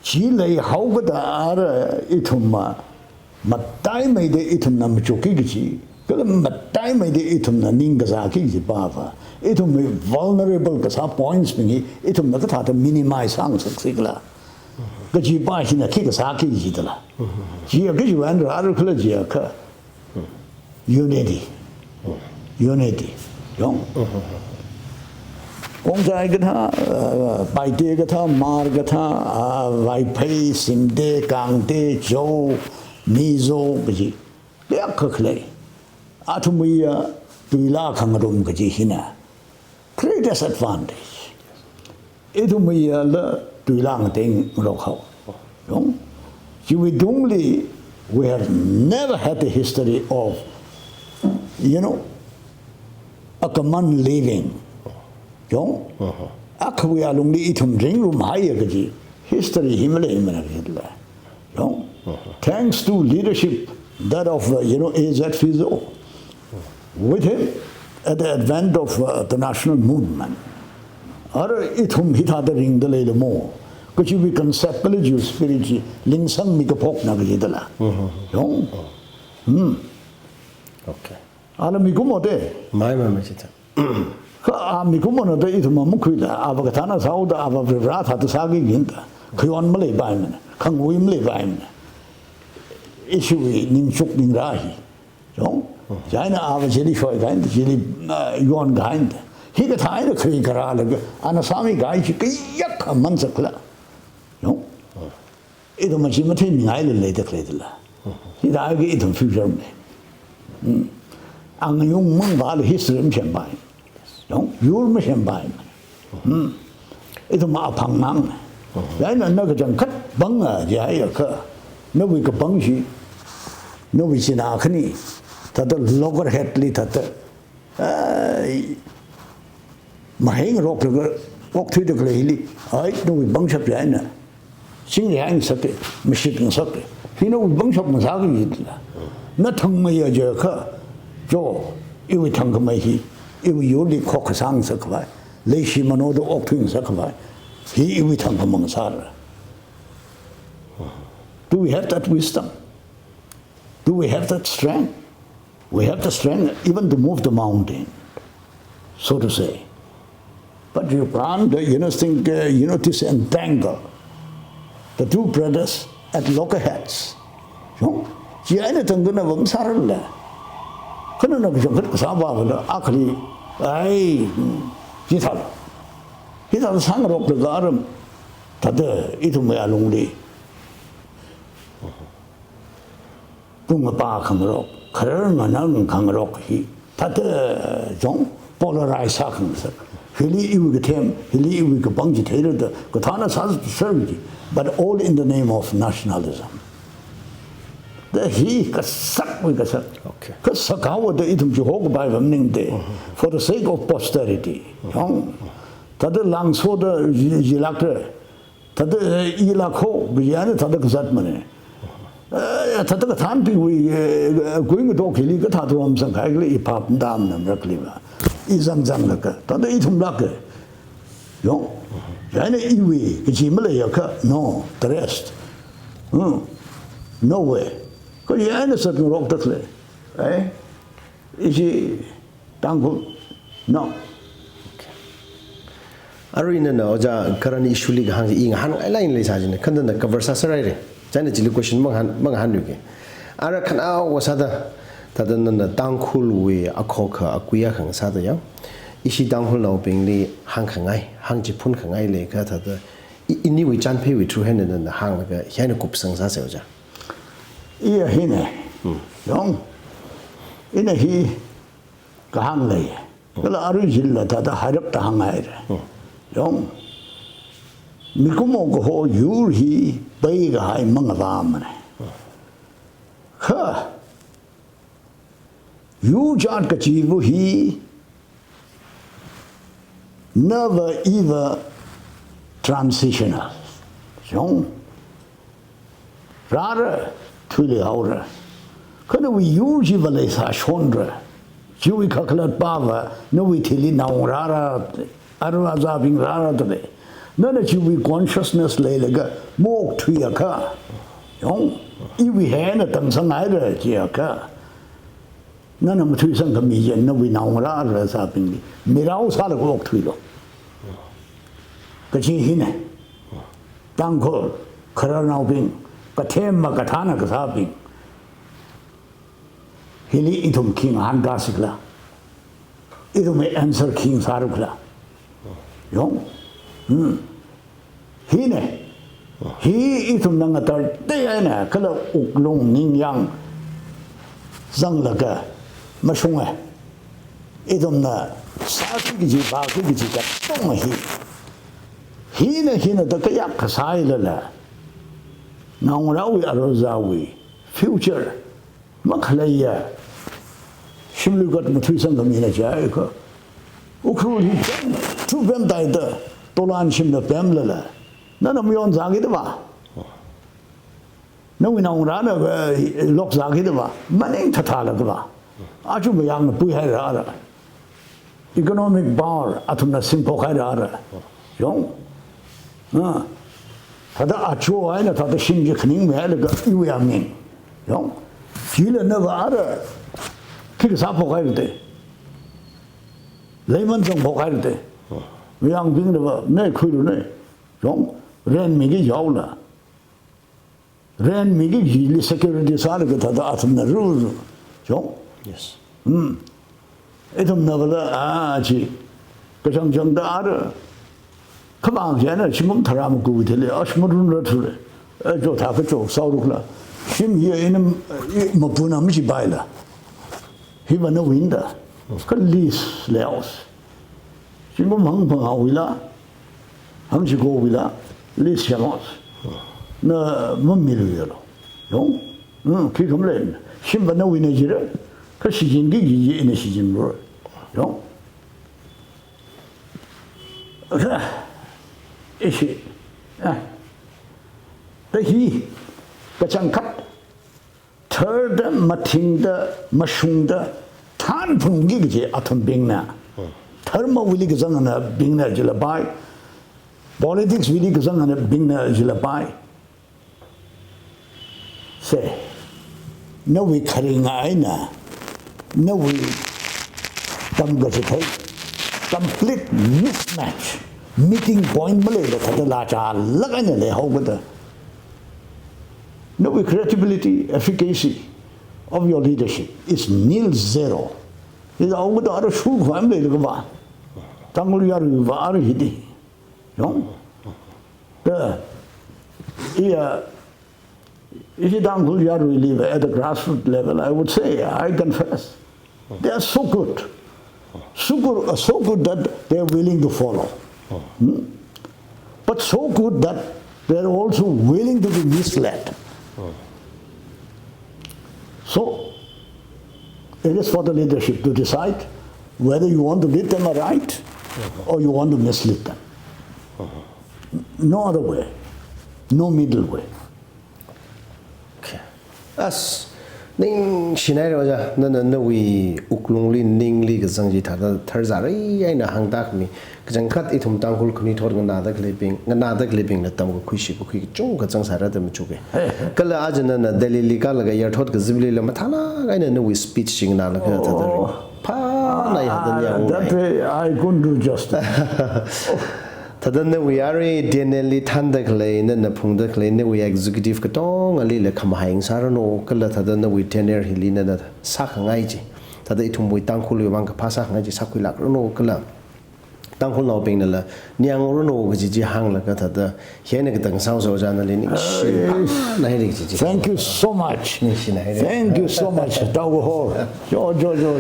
Chi leihaokada ara ithumva, mataimeida ithumna machukki kaji, kala mataimeida ithumna ning kazāki kaji pava, ithumwui vulnerable kasā points bing hi ithumna kathāda minimize sāngasaksi khala. Kaji pa hina khi kasāki kaji dala. Chiya kaji van rāra khala jiakha. Unity. Unity. Yong. Wongjai kathā, uh, Paite kathā, Hmar kathā, uh, Vaiphei, Singte, Kangte, Zou, Mizo kaji kayākha khalei. Athumwui, uh, tuila khangarum kaji hina greatest advantage. Ithumwui, uh, la tuila ngateirok haowa. Yong? Chiwui tungli, we have never had a history of, you know, a common living. Yong? Uh-huh. Akhawui alungli ithum ringrumhaiya kaji history hi maleimana kajila. Yong? Uh-huh. Thanks to leadership that of, uh, you know, A Z Phyzo. With him, at the advent of, uh, the national movement, ara ithum hithāda ringda leilamo kajiwui concept kala chiwui spirit chi lingsangmi kaphokna kajidala. Mhm. Yong? Hmm. Okay. Ala mikumode. Mai, mai, mai, chita. Kha a mikumona da ithum makhuila, ava kathāna sāhaoda, ava Varivara thāda sāki kaji da. Khayon maleipaimana, khangui maleipaimana. Ishiwui ningchuk ningra hi. Yong? Chieina ava chili shoikahaina, chili, uh, yonkahaina. Hikathā eina khari kharā laga, ana sāmikahai chi kayākha man sakla. Yong? Ithum machi matheimingaila leida khaleidala. Hithākha ithum future ne. Hmm. Angayung mangvāla history masempai. Yong, yur masempai. Hmm. Ithum aphangmang. Chieina na kachangkhat panga jiakha, nawui kapang chi, nawui china khani, thāda loggerhead li thāda, ai, mahai ngaroklaga okthuida khalei hili, ai, nawui pangshap chieina singrihangsaka, mashitngasaka. Hi nawui pangshap ngasaka kajila. Na thangmeiya jiakha, cho, iwui thangkhamei hi, iwui yurli khokkha sāngasakhavai, leishi manoda okthuingasakhavai, hi iwui thangkhamei sāra. Do we have that wisdom? Do we have that strength? We have the strength even to move the mountain, so to say. But you can't, uh, you know, think, uh, you know, disentangle the two brothers at loggerheads. Yong? Chieina tangkana vam sārala. Kha nana kachangkhat kasāva vala, akhali, ai, hmm, chithāla. Hithāla sāngaroklaga aram, thāda ithumwui alungli pungapa khangarok, kharar nganang khangarok hi, thāda chong polarize sākhangasak. Hili iwui kathem, hili iwui kapang chi theirada, kathāna sāserki, but all in the name of nationalism. Da hi kasakwui kasak. Okay. Kasak haoda ithum chi hokapai pamningde. Mhm. For the sake of posterity. Mhm. Yong. Thāda langsoda ji-, jilakra. Thāda, eh, ilakho, biyana thāda kazatmana. Eh, thāda kathānbingwui, eh, kuingatok hili kathāda ramsangkahai khala iphap ndamna marakliva. I zangzanglaga, thāda ithumlāka. Yong, chieina iwui kaji maleiakha, no, the rest. Hmm. No way. Kha chieina sāngarokda khalei. Eh? Ishi Tangkhul, no. Okay. Arui nana ojā current issue li kahāng chi i ngahānngailāk eina leisā jina, kha nana cover sāserhaira. Chieina chili question mangahān, mangahānluiki. Ara khanaowa sāda, thāda nana Tangkhulwui akhokha akui akha ngasāda ya, ishi Tangkhulnaobingli hāngkhangai, hāngchiphun khangai leiakha thāda, i, iniwui Chanpheiwui through eina nana hānglaga, hieina kupsang sāsa ojā. Iya hina. Hmm. Yong. Ina hi kahāng lei. Kala arui chilila thāda hairapta hānghaira. Hmm. Yong. Mikumo kaho yur hi peikahai mangavāmana. Kha yur jat kachiva hi never ever transitional. Yong. Rāra, thuiluihaora. Kha nawui yur chiva leisāshonra. Chiwui kakhalatpava, nawui thili naongarāra, arui azābing rāra da lei. Nana chiwui consciousness leilaga, maokthuiakha. Yong, iwui hi eina tamsanghaira jiakha. Nana mathuisangkhami chieina nawui naongarā arui azābingli mirao sālaga okthuilu. Kaji hina. Tangkhul, khararnaobing, kathem makathāna kasābing. Hili ithum khi ngahānkāsi khala. Ithumwui answer khi ngasāra khala. Yong? Hmm. Hina. Hi ithumna ngatar teina kala wuklung ningyāng zanglaga mashunga. Ithumna sāki kaji, vāki kaji katonga hi. Hina, hina da kayākha sāhailala, naongarāwui, arozāwui future makhaleiya shimlui kat mathuisangkhamina jiakha, Ukhrul hi chang thupem taida, tolan shimda pemlala, nana mayonzāki da va. Nawui naongarāna, eh, lokzāki da va, maningthathālaga va. Aja mayangna puihaira ara. Economic power athumna singphokhaira ara. Yong? Ah. Thāda aja eina thāda shim chi khaningmihailaga iwui aming. Yong? Chila na va ara khikha sāphokhaira te. Leiman zangphokhaira te. Mayangbingna va, nei khuilu nei. Yong? Rent miki yaola. Rent miki kajili security sālaga thāda athumna ruru. Yong? Yes. Hmm. Ithumna vala, ah, chi. Kachangchangda ara. Khamang china, zingkum tharā maku thili, ash marunra thura. Eh, jo thā kacho, saorukla. Shim hi ina, i, mapuna machipaila. Hi va nawuina da. Ka lease leihaosa. Zingkum hangphangāwuila, hangchikowuila, lease sāhaosa. Na mamiluialu. Yong? Hmm, khikha maleina. Shim va nawuina jira. Kha shichinki kaji ina shichinlu. Yong? Ishi. Ah. Da hi. Kachangkhat. Tharda, mathingda, mashungda, thanphungki kaji athumbingna. Hmm. Dharmawuili kazanganabingna jilapai. Politicswuili kazanganabingna jilapai. Se, nawui kharinga eina, nawui tamkachithei, complete mismatch, meeting point maleila thāda lachālāk eina leihaokada. Nawui credibility, efficacy of your leadership is nil zero. Ida aung da ara shukhuihaimaleilakha va. Tangkhul yarui va ara hili. Yong? Da, iya, ishi Tangkhul yaruili va at the grassroots level, I would say, I confess, they are so good. So good, uh, so good that they are willing to follow. Hmm? But so good that they are also willing to be misled. So, it is for the leadership to decide whether you want to lead them aright or you want to mislead them. No other way. No middle way. Okay. As, ningshinaira ojā, nana nawui wuklungli, ningli kazang chi thāda tharzārei eina hāngtākhami. Kachangkhat ithum Tangkhul khanuithot nganāda khaleibing, nganāda khaleibingna tamkakhui shikakhui kachungkha zangsāra da machuka. Kala aja nana Delhili kālaga airport kaziplila mathālāk eina nawui speech chi nganālaga thāda ring. Phānai hāda ning. Ah, that way I couldn't do justice. Thāda nawui arui TNLli thānda khalei, nana phungda khalei, nawui executive katongalila khamahai ngasāranu, kala thāda nawui tenure hili nana sākhangai chi. Thāda ithumwui Tangkhulwui vang kaphā sākhangai chi sākhuilākranu, kala Tangkhulnaobingnala ningyāngranu kaji chi hānglaga thāda, hi eina katang sāhaosa ojā nali ningshi. Ai, phānai ri chi chi. Thank you so much. Ningshinaira. Thank you so much, Tau Hor. Jo, jo, jo.